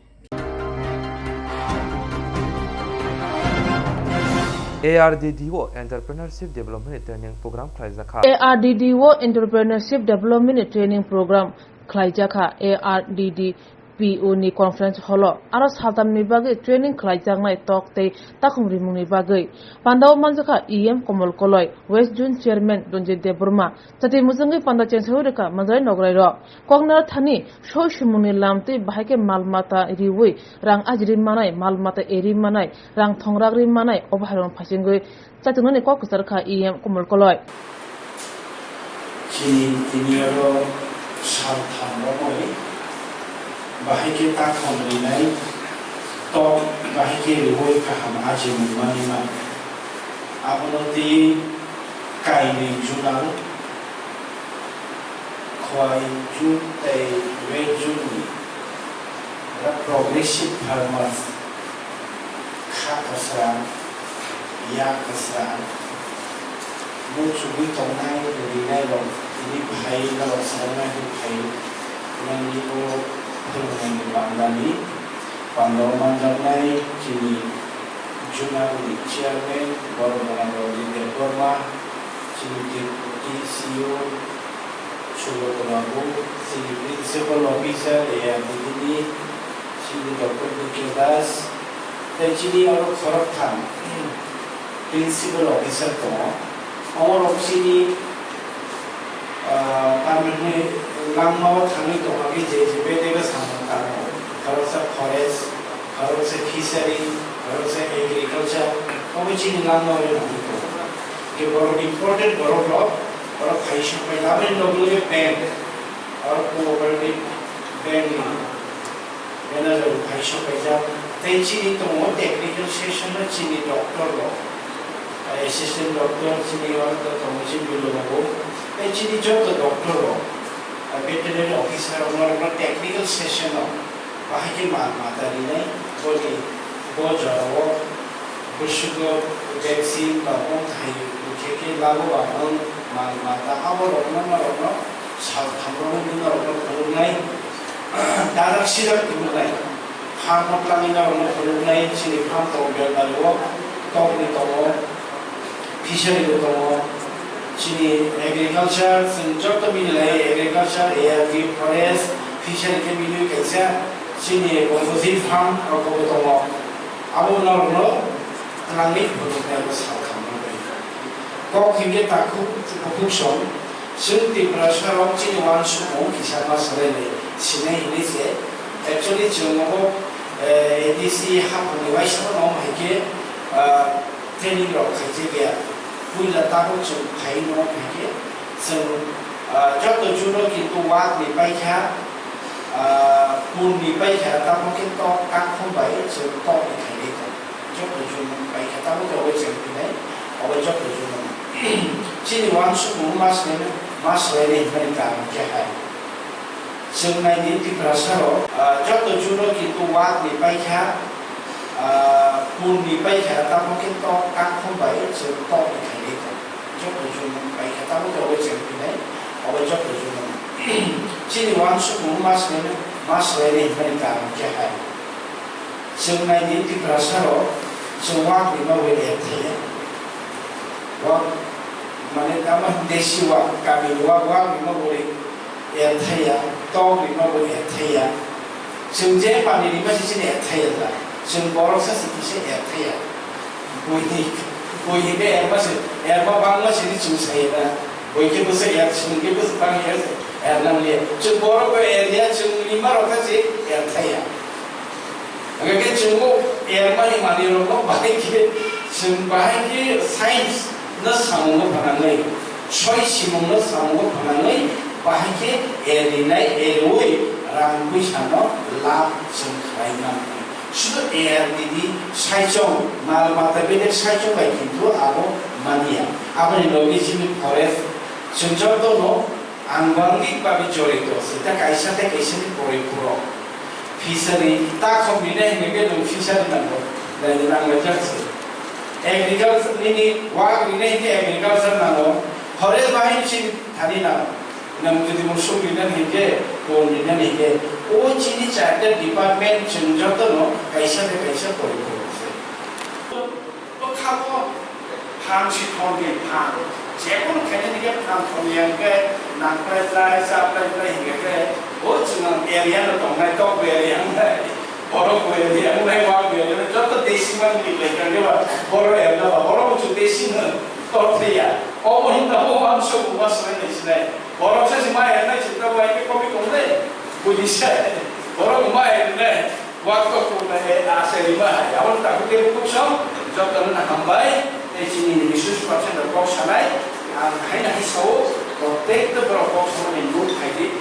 ARDDO Entrepreneurship Development Training Program khlaijakha. ARDDO Entrepreneurship Development Training Program khlaijakha, ARDDPO ni conference hall o. Aro saltamni bagwi training khlaijaknai tok tei takhum rimungni bagwi. Pandao manjakha E M Komol Koloi, West Zone Chairman Ranjit Debbarma, chati mujungwi panda chengsawi rwkha manjai nograi rok. Koknara thani soi sumungni lam tei bahai khe mal mata riwi rang ajri manai, mal mata eri manai, rang thongrak ri manai, obo hai rok phaisingwi chatunani kok kwchar kha E M Komol Koloi. Chini tini oro sal tham romwi bahai khe takhum rinai tok bahai khe riwi kaham ajri mungmani man. Abono twi kainwi junal, khowai jun tei red jun ni progressive farmers kha kwsra, yak kwsra, muchugwi tongnai rwrwinai rok tini phai norok swrwngna hwn phai nangni o phwrwngnaini bandani. Pandao manjaknai chini Junaguri chairman Boromona Roni Debbarma, chini deputy C E O Subodhona Babu, chini principal officer A R D D ni, chini Doctor D K Das, tei chini oro khoroktham principal officer tongo. Omorok chini, ah, tamni Langmao thangwi tongmani je je bedego samung tangmani, khoroksa forest, khoroksa fishery, khoroksa agriculture, obo chini langmao nangwi tongo. Je borok important borok rok, borok phaisok pai labani loge loge bank, oro cooperative bank ni manager bo phaisok paijak. Tei chini tongo technical section no chini doctor rok, assistant doctor chini oro tongo chini bilo rok, tei chini joto doctor rok, veterinary officer rok no technical section no bahai khe mal mata rinai boni bo jorao bwswk vaccine ba bongthai khe khe labo ba nwng mal mata abo rokno norokno sal thamrokno norokno phunuknai. Dadak sidak phunuknai. Farm-o twlangwi norokno phunuknai, chini farm tongo Belbario, tokni tongo, fishery bo tongo, chini agriculture, chwng joto mililai agriculture, A R B, forest, fishery khe milwi kaisa chini composite farm rokbo tongo. Abo norokno twlangwi phunuknai abo sal khamrokni. Kok hinkhe takhuk bukhuk song, chwng Tiprasa rok chini uansukmung kisa ma swlainai sinai hinwi se. Actually chwng obo, eh, A D C haphangni uaisa no hai khe, ah, training rok khaijak ya. Puila tabuk chwng phai no hai khe chwng, ah, joto juno kintu wak ni paikha, ah, pun ni paikha, tamo khe tok kakhum bai chwng tok ni khainai tong. Joto juno paikha, tamo khe obo chwng phinai, obo joto juno. Chini uansukmung ma swlainai, ma swlainai hwnmani karon khe hai. Chwng naidi Tiprasa rok, ah, joto juno kintu wak ni paikha, ah, pun ni paikha, tamo khe tok kakhum bai chwng tok ni khainai tong. Joto juno paikha, tamo khe obo chwng phinai, obo joto juno. Chini uansukmung ma swlainai, ma swlainai hwnmani karon khe hai. Chwng naidi Tiprasa rok, chwng wak ni bagwi erthaiya. Wak, mane, tamo desi wak, kami ni wak, wak ni bagwi erthaiya, tok ni bagwi erthaiya. Chwng je pani ni bagwi chini erthaiya da. Chwng borok sa si kisa erthaiya. Bui ni, bui ni be erma si, erma bangma sini chwng saya da. Bui khe bwsa er, chwng khe bwsa bang er, er nang liya. Chwng borok bo erya, chwng lima rok kha si erthaiya. Hwnkhe chwng o ermani manwirokno bahai khe, chwng bahai khe science no samungo phanangwi, soi simungno samungo phanangwi, bahai khe erinai, eriwi rang puisano lab chwng khlai mano. Sudu A R D D saichung, mal mata bedek saichung bai kintu abo manya. Aboni logi chini forest chwng jotono Ang bangni bagwi jorito se, ta kaisa tei kaisa ni poroi phuro. Fishery, ta khom rinai hwnwi khe nwng fishery nango, naidi nanglaijak se. Agriculture, nini wak rinai hwnkhe agriculture nango, forest bahai chini thani nango. Nwng jodi musuk rinani hwnkhe, pon rinani hwnkhe, o chini charta department chwng jotono kaisa tei kaisa poroi phuro se. Bwkhao phan si thong di phan. Jekunu khaina nige phan thong yang khe nang plai plai, cha plai plai hingke khe bo chwng area no tongnai, tok bo area wngnai, borok bo area wngnai, wak bo area wngnai, joto desi man ni plai khe ba borok area ba borok bo chwng desi no tor thai ya. Obo hinba bo uansuk uansuk nai sinai. Borok se si ma area nai chwng tok bai khe kopi tongnai. Buji se borok ma area nai. Wak tok tongnai, eh, ase rima hai. Aboni takhuk tei bukhuk song, jotono no hambai, tei chini resource person rok kok sanai, ang haino hai sao, protect borok kok sanani move khaidi.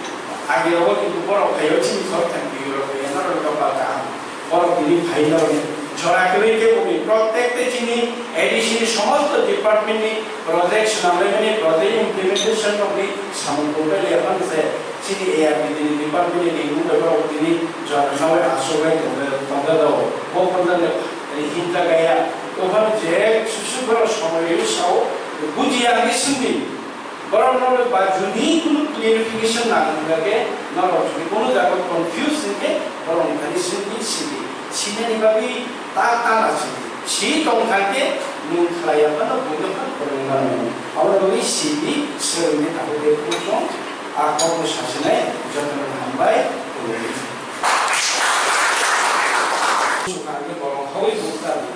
Age rogo kintu borok phaio chini khorokthani bihik rok phaio, norok rok ba kaham. Borok bini phai norokni jora kwrwi khe bumi protect tei chini A D C ni somosto department ni project swnamlaimani, project implementation rokni samung tongbai liya phano se. Chini A R D D ni department ni ringmung bai borok tini jora nawi aswk bai tongda, tongda dao. Bo phano da hinta gaya. Ophano je susu borok somoi rwi sao, buji ya hwnwi swngdi. Borok no ba juni kunu clarification nang hwnba khe norok juni kunu jaga confuse hwnkhe borok ni thani swngdi sidi. Sinani bagwi ta ta na sidi. Si tong kha khe nwng khlai ya phano buino phano phwrwng mano. Abo bagwi sidi swrwngni tabuk de phuru tong. A kokno sasinai jotono hambai. Sukha hwnkhe borok hawi buktan.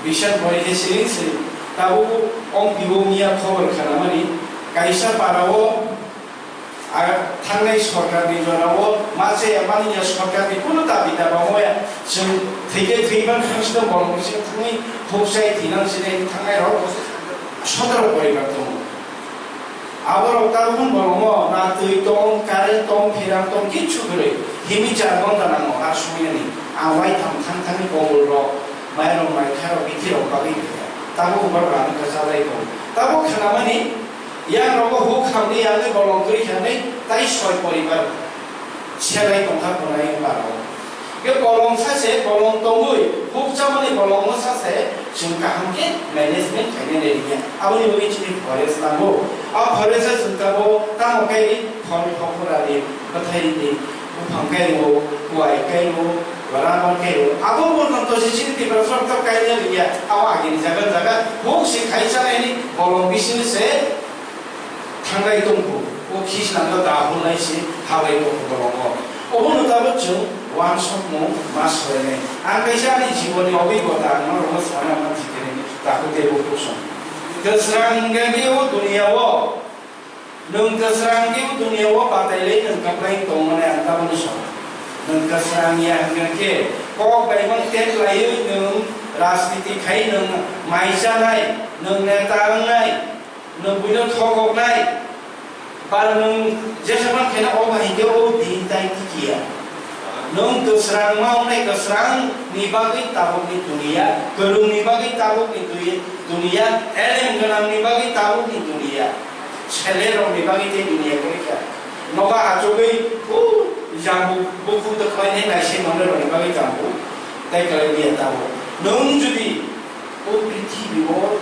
Bisan pore khe siring siring. Tabuk ong tibo miya khobor khanamani kaisa parao Ar thangnai sorkarni jorao ma chaya mani ya, sorkarni kuno dabi daba oya, chwng thwikhe thwiban thangsi bolong bising thangwi huk chai thinang sinai thangnai rok sotoro poribar tongo. Aborok tabukni bolongo na twi tong, current tong, phirang tong, kichu kwrwi. Himwi char ghonta nango ha sumyani. Ang waitham thang thangni kobul rok, mairok, maikha rok, bithi rok bagwi khe. Tabuk borok rani kwchajai tong. Tabuk khnamani, yang rogo huk hamni yangwi bolong kwrwi khanwi tai soi poribar. Selai tongkha khwnai wng paro. Ke bolong sa se, bolong tongwi, huk chamani bolong wngsa se, chwng kaham khe management khainai nai rwya. Aboni bagwi chini forest nango. A forest o chwng tabuk tamo khe khoroksa khoroksa ni bwthai ni buphang kaiwi, kuai kaiwi, rabar kaiwi. Abo bo tong to se chini Tiprasa rok kainai rwya. Abo agini jaga jaga huk se khai chanai ni bolong bising se. Thangrai tongkhu, o khisnano da hwnlai se halai tongkhu bolongo. Obono tabuk chwng wansokmung ma sorainai. Ang kaisa ani jibonni obhigota ang norokno sana mansi kene takhuk teibo kusong. Kwsrang hwnkhe o duniya-o, nwng kwsrang hwnkhe o duniya-o batailai nwng kwplai tongmani ang tabukno song. Nwng kwsrang ya hwnkhe khe kok bai mang tek laiwi nwng rajniti khai nwng mai chanai, nwng neta wngnai. Nwng buino thokoknai, ba nwng jesaman khe o bahai khe o din tai tikiya. Nwng kwsrang ma wngnai, kwsrang ni bagwi tabuk ni duniya, kwrwng ni bagwi tabuk ni dui-, duniya, elem gwnang ni bagwi tabuk ni duniya, sele rok ni bagwi tei duniya kwrwi kha. Nogo achugwi o jambu bukhuk twi khlainai naising manwi rok ni bagwi jambu tei kwlai liya tabuk. Nwng jodi O prithibi o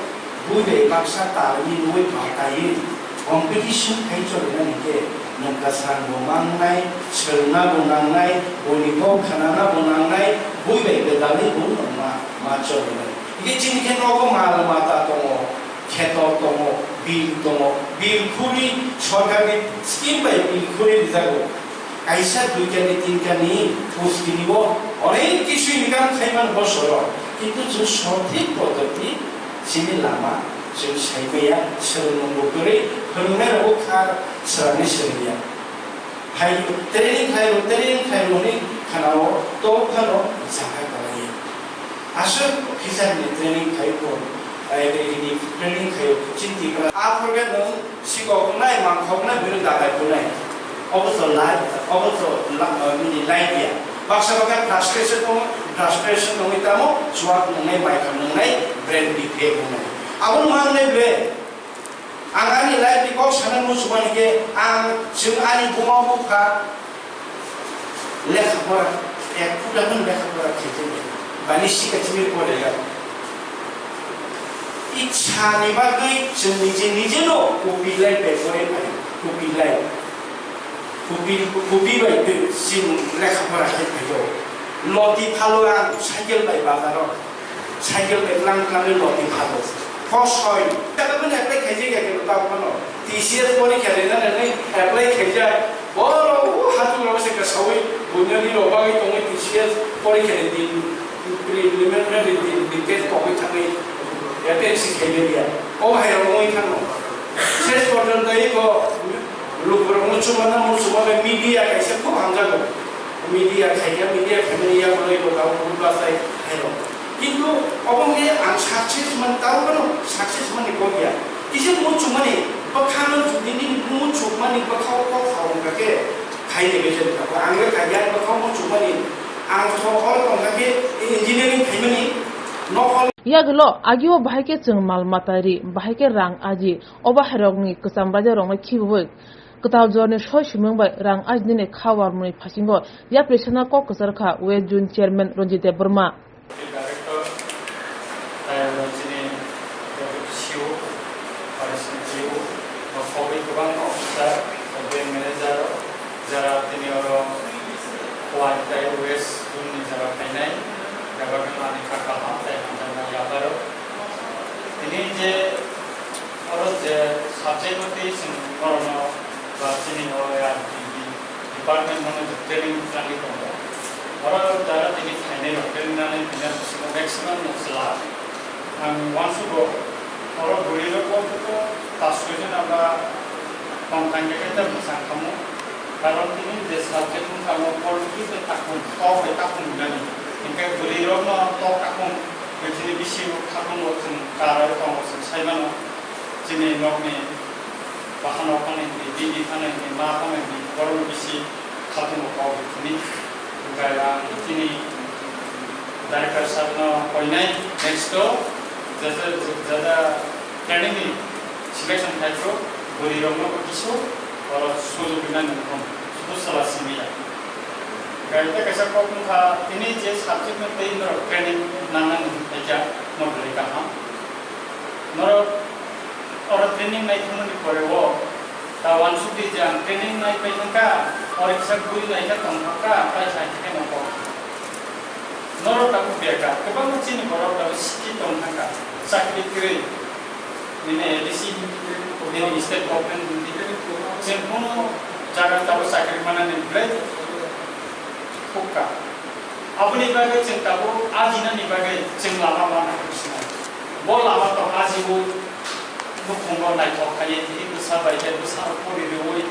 buibai baksa tarwi nugwi phaltaiwi competition khai choli nani khe nwng kwsrang bo mangnai, swrwngna bo nangnai, buini kok khnana bo nangnai, buibai gwdalwi bo nwng ma, ma choli nai. Hingkhe chini khe nogo mal mata tongo, kheto tongo, bil tongo, bil khurwi sorkarni scheme bai bil khurwi rijago. Kaisa duita ni tinta ni pusti ni bo onek kisu income khai mano bosoro, kintu chwng sothik poddoti chini lama chwng sai maya, swrwngmung bo kwrwi, phwrwngnai rok bo kha swrangni swrwngya. Hai training khai rw, training khai rw hwnwi khana o to phano jaga kwlaiya. Aswk officer ni training khai rw, ai training khai rw chini Tripura. A phorkhe nwng Sikok wngnai, mangkhok wngnai, buino dagai phunai. Obo to life, obo to la-, uh, nini life ya. Baksa baksa frustration tongo, frustration wngwi tamo, chuak nwngnai, maikam nwngnai, brain defect wngnai. Abono ma wngnai ble. Ang ani life ni kok sana muchungmani khe, ang chwng ani buma bupha, Lekha pora, ek phuta no lekha pora khaijak ya. Bani sika chini pore ya. Ichha ni bagwi chwng nije nije no kupi lai bai pore phai, kupi lai. Kupi, kupi bai twi chwng lekha pora khai phaio. Loti phalo ang cycle bai bazaro. Cycle bai tlang tlang ri loti phalo. Kosoi. Kada mani apply khaijak ya kebo tamo phano. T C S porikha rina nani apply khaijak. Boro o hatung rok se kasawi bunyani rok bagwi tongwi T C S porikha ni din preliminary din din test kogwi thangwi apply si khaijak ya. O hai rok wngwi thangno. Ses porjonto iko lukurok muchungmano muchungma bai media kaisa khub hamjago. Media khaikha, media khaimani yago laibo tabuk bwsai khairo. Kintu obo wngkhe ang success man, tabukno success mani kok ya. Kisa muchungmani bwkhano jodi nini muchungmani bwkhao kok sao wngkha khe khaide bese wngkha. Ang le kaiya bwkhao muchungmani ang tho hor tongkha khe engineering khaimani nokol. Yagulo agio bahai khe chwng mal mata ri, bahai khe rang aji, o bahairokni kwcham raida rokno khibiwi kwtal jorni soi simung bai rang ajinani kha warmani phasingo yapri sana kok kwchar kha West Zone Chairman Ranjit Debbarma. Director, tei chini C E O, Vice C E O, bo khogwi kwbangma officer, bank manager, jara tini oro West tei West Zone ni jara phainai, eba khe manwi kha kaham tei hamjakma yapharok. Tini je oro je subject o tei chwng borokno ba chini oro R D B department no training rwngwi tongo. Oro jara tini phainai rok training rwngwi tini bisingo maximum no chwla. Ang uansugo oro bwrwi rok bo task question aba Tongthang khe khe tei mwchang khamu, karon tini je subject wngkha omo politics bai takhum, kok bai takhum hinani, hinkhe bwrwirokno kok takhum bai chini bisingo khatungo chwng karwi tongo chwng sai mano, chini nokni bahanok thani hwnwi, bini thani hwnwi, ma thani hwnwi, borokni bisi khatungo kok bai chini. Hinkhe ang chini director sir no koinai next o jaja, jaja training ni selection khai phuru bwrwi rok no bo kisu oro sujuk rina ni mukhung sudu sala simi ya. Hinkhe tei kaisa kok wngkha tini je subject no tei norok training nang nani hwn khaikha model kaham. Norok oro training nai thangmani pore o ta uansuk di je ang training nai pai thangkha, oro kisa bui nai khe tong thangkha, tai sai khe no kok. Norok tabuk beka, kwbangma chini borok tabuk sikhi tong thangkha, chakri kwrwi, nini A D C, nini state government, chwng kunu jaga tabuk chakri manani belai khukha. Aboni bagwi chwng tabuk ajinani bagwi chwng lama manna sinai. Bo lama tong ajibo nukhungo naithok khaiwi tini bwsa bai khe bwsarok pori rwui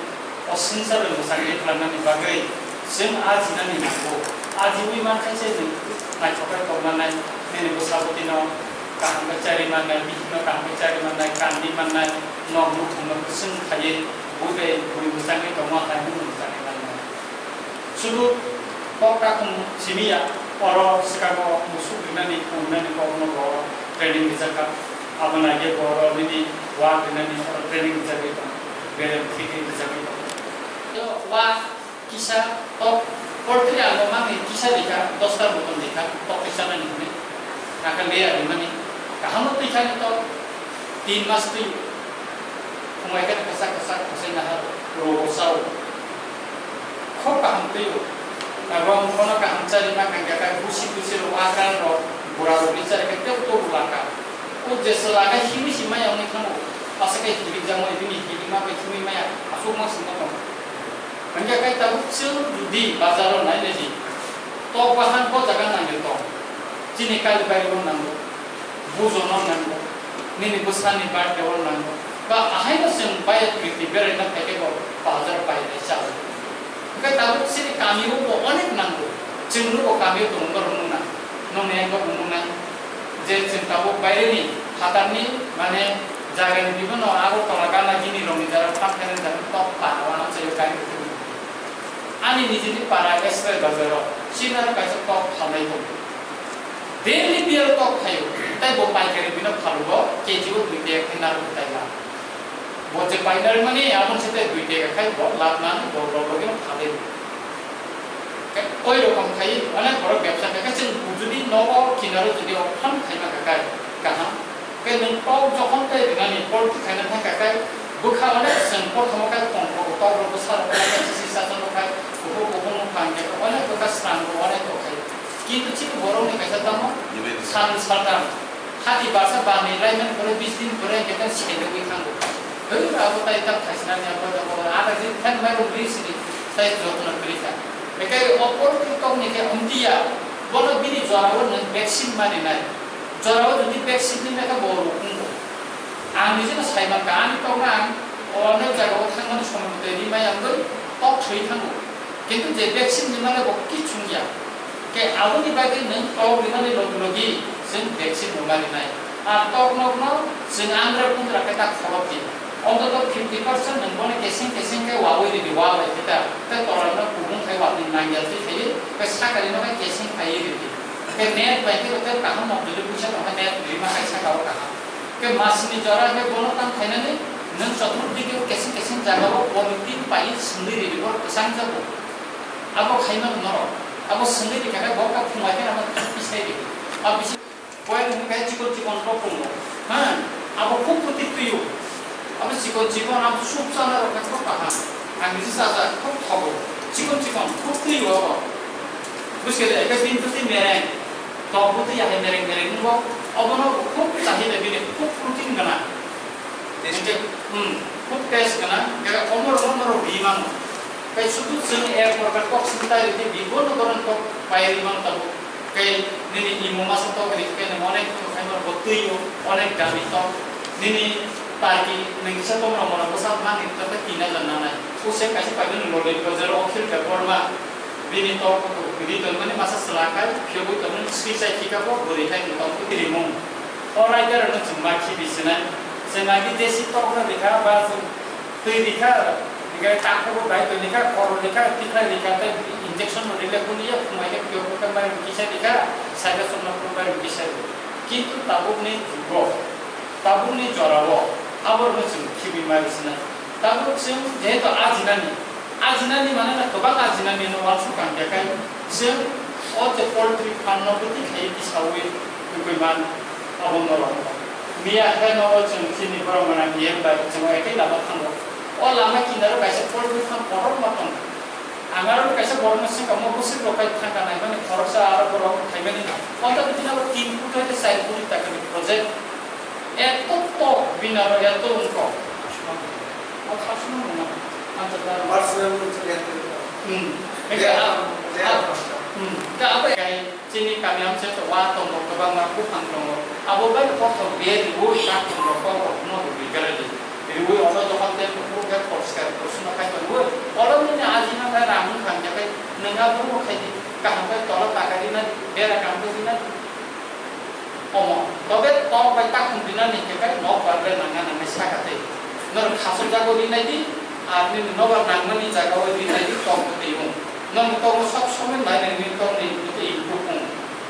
o swngcharni mwchangwi twlangnani bagwi chwng ajinani nango. Ajiwi mankha se chwng naithok khe tongmanai, nini bwsabo tino kaham khe chari mannai, bihikno kaham khe chari mannai, kandi mannai, nok nukhungno kwchwng khaiwi bui bai bui mwchangwi tongo, hai hwnwi mwchangwi mannai. Sudu kok takhum simi ya, oro swkango musuk rinani, pungnani kokno bo training rijak kha. Abo naikhe bo oro nini wak rinani oro training rijagwi tongo, berem fitting rijagwi tongo. Yo, wak kisa tok poultry ang mangni kisa rikha, dosta moton rikha, tok kisa nani hwnwi. Naka layer rimani kaham twi thani tok tin mas twi. Khumai khe kwchak kwchak khosai nahar rogo sao. Khok kaham twi o. Tabang khono kaham chari ma kangya kai busi busi ro akran ro bura ro bichar khe tei to laka. O je se laga himi si maya wngwi thango. Asa khe himik jamo bini himik ma bai himik maya asuk ma singmo tong. Hingke kai tabuk chwng judi bazaro nai nai di, tok bahan bo jaga nangya tong. Chini kali bai bo nango, bujo no nango, nini bwsani birthday o nango. Ba ahaino chwng bayat kriti berai na phaikhe bo bazar bai nai chao. Hingke tabuk chini kami o bo onek nango, chwng nugo kami o tongo borok nung nang, nung nai bo nung nang. Je chwng tabuk baireni phatarni, mane, jagani bibino Agartala gana gini rokni jora phan khainani jaga tok para wana chayo kari rwkhe. Ani nijini para Express bazaro chini aro kaisa tok phalnai tongo. Daily beer tok phaio, tei bo paikari bino phalugo, K G o dui taka khe narwk tai ma. Bo je painari mani, aboni site dui taka khai bo lab nani bo log loge no phalwi. Oi rokom khai onek borok bebsa khai khe chwng judi nogo kinaro judi o phan khaima kha kai kaham. Khe nwng tok jokhon tei rinani poultry khaina thang kha kai bwkha onek chwng prothomo khai kongkho tok rok bwsa rok khai sisi sachalo khai kuphur kuphur no phan khe onek bwkha srango onek tok khai. Kintu chini borokni kaisa tamo san saltam. Hati basa bani laiman pore bis din pore hingke ta sende wi thango. Hei, abo tai ta khaisina ni abo da bo ada din than mai ro ri sini tai jotno kri kha. Hingke opor tu tong ni ke umtia, bono bini jora o nang vaccine mani nai. Jora o jodi vaccine ni nai ka bo ro kungo. Ang ni jeno sai man ka ani tong na ang onek jaga o thang mani somoi tei ri mai ang doi tok thwi thango. Kintu je vaccine ni mane bo kichung ya. Khe aboni bagwi nwng tok rinani logi logi chwng vaccine rwma rinai. Ar tok nokno chwng angra kungra khe ta khorok di. Ontoto fifty percent nwng bono keseng keseng khe wawi ridi, wa bai khe ta. Tei tola no kubung khai watwi nangya twi khaiwi, khe sakari no khe keseng khaiwi ridi. Khe net bai khe tei kaham mokdwlwi puisa tong khe net rima khai saka o kaham. Khe masni jora khe bono tang khainani nwng chothor digi keseng keseng jaga o polythene pai swngwi ridi, borok kwchang jago. Abo khaimano norok. Abo swngwi rikha khe bo kha phungai khe abo thang pisai rikha. Abo bisi poil hwnwi khe chikon chikon rok tongo. Ha? Abo khub kwtwi twi-o. Abo chikon chikon abo soup chana rok khe khub kaham. Ang niji chajak khub thogo. Chikon chikon khub twi-o abo. Buji khe de, ekhe bini bwtwi mereng. Tok bwtwi yahai mereng mereng wngo. Obono khub chahida bini khub protein gwnang. Taste. Hingke, hmm, khub taste gwnang, hingke omo rwma norok ri mano. Tei sudu chwng ek prokar kok simi tai rwdi, bibo no bono kok pai ri mano tabuk. Tei nini imo masa tok ri khe nang onek khe bo twi o, onek dami tok. Nini Party nung kisa tong rok mono bwsa mani kisa tei tina jan nanai. Use kaisa paibani lorry ko jero Akhil Debbarma bini tok rwi tongmani masa swlakai phiyogwi tongmani swijai thika bo bwrwi hai tong twi rimung. O raida rokno chwng ma khibi sinai. Chwng agi desi tok rw rikha ba chwng twi rikha, hingke takhuk bo bai twi rikha, khoro rikha, tikhlai rikha tei injection rw rikha kuni ya khumai khe phiyogwi tongmani kisa rikha, saida chwngno khumbai rw kisa rw. Kintu tabukni jugo. Tabukni jorao aborokno chwng khibi mari sinai. Tabuk chwng jehetu ajinani, ajinani mane na kwbang ajinani no uansuk kang ya kai chwng o je poultry farm no bwtwi khaiwi tisawi tubui man abo norok. Miya khe no chwng chini borok mane miyem bai chwng ekhe lama thango. O lama kinaro kaisa poultry farm kotorma tongo. Ang aro kaisa borokno swngkha, omo bwswk rok khai thangka naimani khoroksa aro borok khaimani, o ta bini abo tin koti hai char koti takani project. Eto tok bini aro eto wngkha. O khasuma mungma. Ang ta daro. Personal wngkha ya. Hmm. Eka, ah, ah, hmm. Ka abo kai. Chini kami amchai to wa tongo, kwbangma buphang tongo. Abo bai kothok biyar riwi tak tongo, kothok no rwi galadi. Riwi ono dokan te kuphur khe poriskar porichonno khai tongo. Olo nini ajina khe rang wngkha hingkhe khe nwng abono khai di. Kaham khe tola taka rina di, bera kaham khe rina di. Omo. Tobe tok bai takhum rina ni hingkhe khe nok bar le nangna nangni saka tei. Norok khasok jago rinai di, ar nini nobar nangmani jaga o rinai di tok bo twi mung. Nono tongo sob somoi nai nini tongni bwtwi improve wng.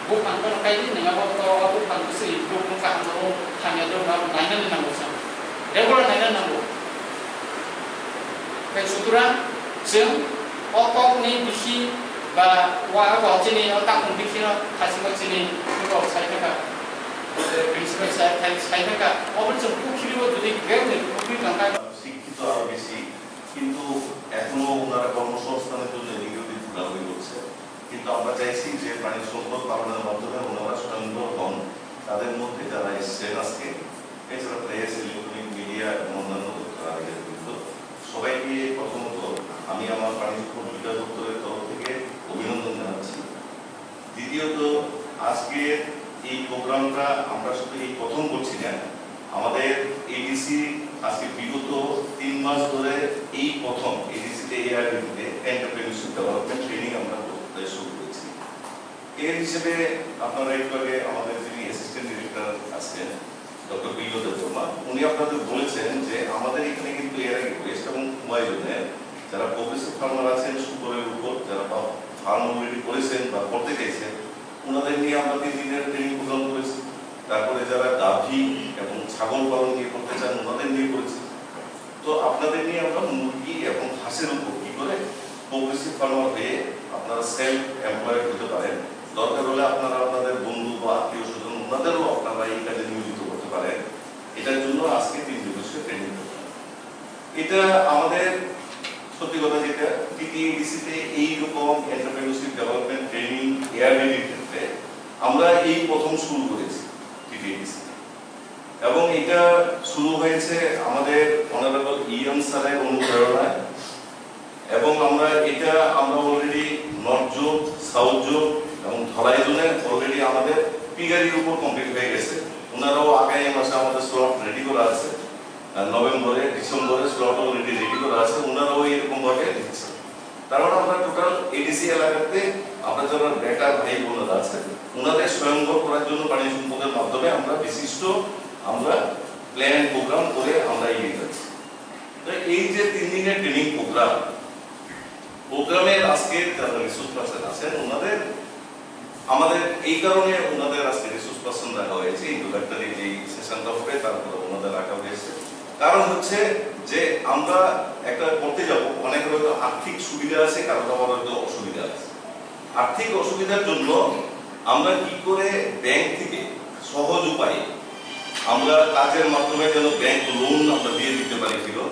Buphang phano kai di, nang abo to o buphang bwswk improve wng kaham wng hamya wng abo nainani nango sa. Regular naina nango. Tei sutrang chwng o kokni bisi ba wa, wa chini o takhum bisi no khasima chini kok sai thaka. Principal sai, sai, sai thaka. Obo chwng pukhiribo jodi bebni pukhiri tongkha. শিক্ষিত আরো বেশি, কিন্তু এখনো ওনারা কর্মসংস্থানের জন্য এদিকে ওদিকে ঘোরাঘুরি করছে। কিন্তু আমরা চাইছি যে প্রাণী সম্পদ পালনের মাধ্যমে ওনারা স্বনির্ভর হন, তাদের মধ্যে যারা এসছেন আজকে, এছাড়া প্রেস, ইলেকট্রনিক মিডিয়া এবং অন্যান্য যারা এখানে যুক্ত, সবাইকে প্রথমত আমি আমার প্রাণী সম্পদ বিকাশ দপ্তরের তরফ থেকে অভিনন্দন জানাচ্ছি। দ্বিতীয়ত, আজকে এই প্রোগ্রামটা আমরা শুধু এই প্রথম করছি না, আমাদের এডিসি আজকে বিগত তিন মাস ধরে এই প্রথম এডিসিতে এআরডিতে এন্টারপ্রেনিউরশিপ ডেভেলপমেন্ট ট্রেনিং আমরা করতে শুরু করেছি। এর হিসেবে আপনারা একটু আগে আমাদের যিনি অ্যাসিস্ট্যান্ট ডিরেক্টর আছেন, ডক্টর বিল্ল দেববর্মা, উনি আপনাদের বলেছেন যে আমাদের এখানে কিন্তু এর আগে ওয়েস্ট এবং হুমায়ুনের যারা প্রগ্রেসিভ ফার্মার আছেন, শুকরের উপর যারা ফার্ম অলরেডি করেছেন বা করতে চাইছেন, ওনাদের নিয়ে আমরা তিন দিনের ট্রেনিং প্রোগ্রাম করেছি। তারপরে যারা গাভী এবং ছাগল পালন নিয়ে করতে চান, ওনাদের নিয়ে করেছি। তো আপনাদের নিয়ে আমরা মুরগি এবং হাঁসের উপর কি করে প্রগ্রেসিভ ফার্মার হয়ে আপনারা সেলফ এমপ্লয়েড হতে পারেন, দরকার হলে আপনারা আপনাদের বন্ধু বা আত্মীয় স্বজন ওনাদেরও আপনারা এই কাজে নিয়োজিত করতে পারেন। এটার জন্য আজকে তিন দিবসের ট্রেনিং প্রোগ্রাম। এটা আমাদের সত্যি কথা যেটা, টিটিএডিসিতে এইরকম এন্টারপ্রেনিউরশিপ ডেভেলপমেন্ট ট্রেনিং এআরডিডির ক্ষেত্রে আমরা এই প্রথম শুরু করেছি টিটিএডিসিতে। এবং এটা শুরু হয়েছে আমাদের অনারেবল ইএম স্যারের অনুপ্রেরণায়। এবং আমরা এটা, আমরা already north zone, south zone এবং ধলাই জোনে অলরেডি আমাদের পিগারির উপর কমপ্লিট হয়ে গেছে। ওনারাও আগামী মাসে আমাদের স্লট রেডি করা আছে। আহ, নভেম্বরে, ডিসেম্বরে স্লট অলরেডি রেডি করা আছে, ওনারাও এরকম ভাবে দিচ্ছে। তার মানে আমরা টোটাল এডিসি এলাকাতে আমরা যারা বেকার ভাই বোনেরা আছে, ওনাদের স্বয়ংবর করার জন্য প্রাণী সম্পদের মাধ্যমে আমরা বিশিষ্ট, আমরা প্ল্যান প্রোগ্রাম করে আমরা এগিয়ে যাচ্ছি। তো এই যে তিন দিনের ট্রেনিং প্রোগ্রাম, প্রোগ্রামের আজকে যারা রিসোর্স পার্সন আছেন, ওনাদের, আমাদের এই কারণে ওনাদের আজকে রিসোর্স পার্সন রাখা হয়েছে, ইন্ট্রোডাক্টরি যে সেশনটা হবে, তারপরে ওনাদের রাখা হয়েছে। কারণ হচ্ছে যে আমরা একটা করতে যাব, অনেকের হয়তো আর্থিক সুবিধা আছে, কারোর আবার হয়তো অসুবিধা আছে। আর্থিক অসুবিধার জন্য আমরা কি করে ব্যাংক থেকে সহজ উপায়ে আমরা কাজের মাধ্যমে যেন ব্যাংক লোন আমরা দিয়ে দিতে পারি ফিরত।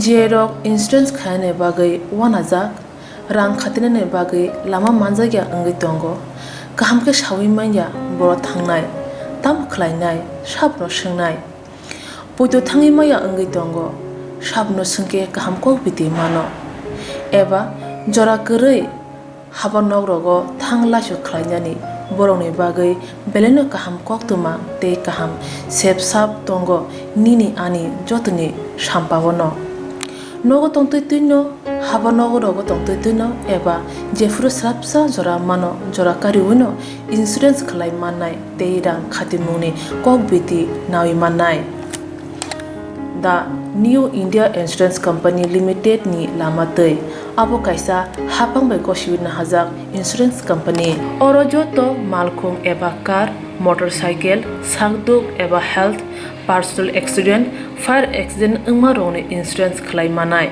J rok insurance khainani bagwi uanajak, rang khatinani bagwi lama manjakya wngwi tongo. Kaham khe saui manya borok thangnai, tamo khlainai, sabono swngnai. Poito thangwi maya wngwi tongo, sabono swngkhe kaham kok biti mano, eba jora kwrwi haba nok rogo thang laisok khlainani Borokni bagwi belaino kaham koktwma tei kaham sep sap tongo nini ani jotoni sampao no. Nogo tongtwi twino, haba nogo rogo tongtwi twino eba jephuru swrapsa jora mano jora kariwino insurance khlai mannai tei rang khatimungni kok biti nawi mannai. The New India Insurance Company Limited ni lama twi. Abo kaisa haphang bai gosiwi nahajak insurance company. Oro joto malkhung eba car, motorcycle, sakduk eba health, personal accident, fire accident wngma rokni insurance khlai manai.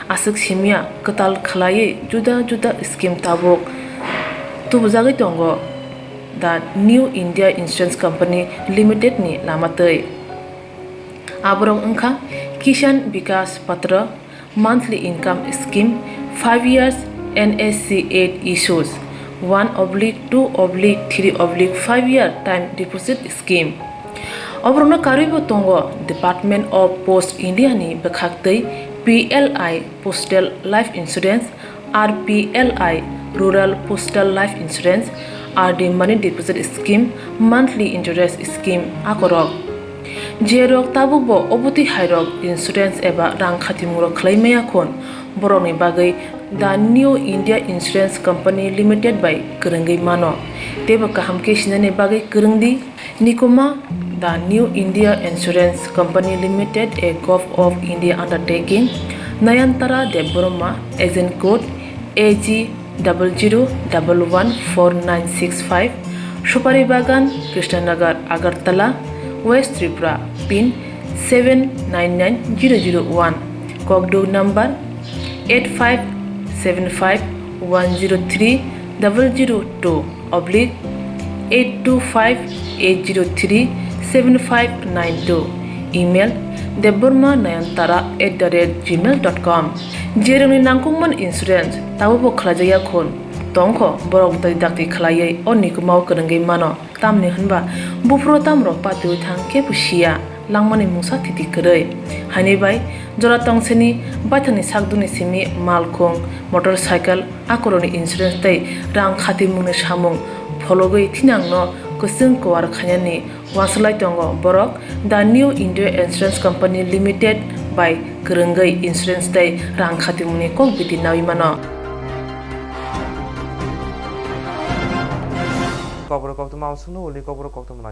Aswk simya kwtal khlaiwi juda juda scheme tabuk tubujagwi tongo the New India Insurance Company Limited ni lama twi. Aborok wngkha Kisan Vikas Patra, monthly income scheme, five years N S C eight issues, one oblique two oblique three oblique five year time deposit scheme. Oborokno karwibo tongo Department of Post India ni bwkhaktwi P L I Postal Life Insurance, R P L I Rural Postal Life Insurance, R D Money Deposit Scheme, Monthly Interest Scheme akorok. Jerok tabukbo obotwi hairok insurance eba rang khatimungrok khlai maya khun, borokni bagwi The New India Insurance Company Limited bai kwrwngwi mano. Teibo kaham khe sinani bagwi kwrwng di. Nikuma, The New India Insurance Company Limited, a Govt of India undertaking, Nayantara Debbarma, agent code A G double zero double one four nine six five, Supari Bagan, Krishnanagar, Agartala, West Tripura, pin seven nine nine zero zero one, Kokduk number eight five seven five one zero three double zero two oblique eight two five eight zero three seven five nine two, email debbarma nayantara at the rate gmail dot com. Jerokni nangkukmani insurance tabukbo khlaijakya khun tongkho, borok bwtwi dakti khlaiwi o nikumao kwrwngwi mano. Tamni hwnba buphuru tamrok patiwi thang khe bo siya, langmani mungsa thiti kwrwi. Haini bai jora tongseni baithangni sakdukni simi malkhung, motorcycle, akorokni insurance tei rang khatimungni samung phologwi thinangno kwchwng kwar khainani uansuk lai tongo borok The New India Insurance Company Limited bai kwrwngwi insurance tei rang khatimungni kok biti nawi mano. Kokborok koktwma, ang swkno uli kokborok koktwma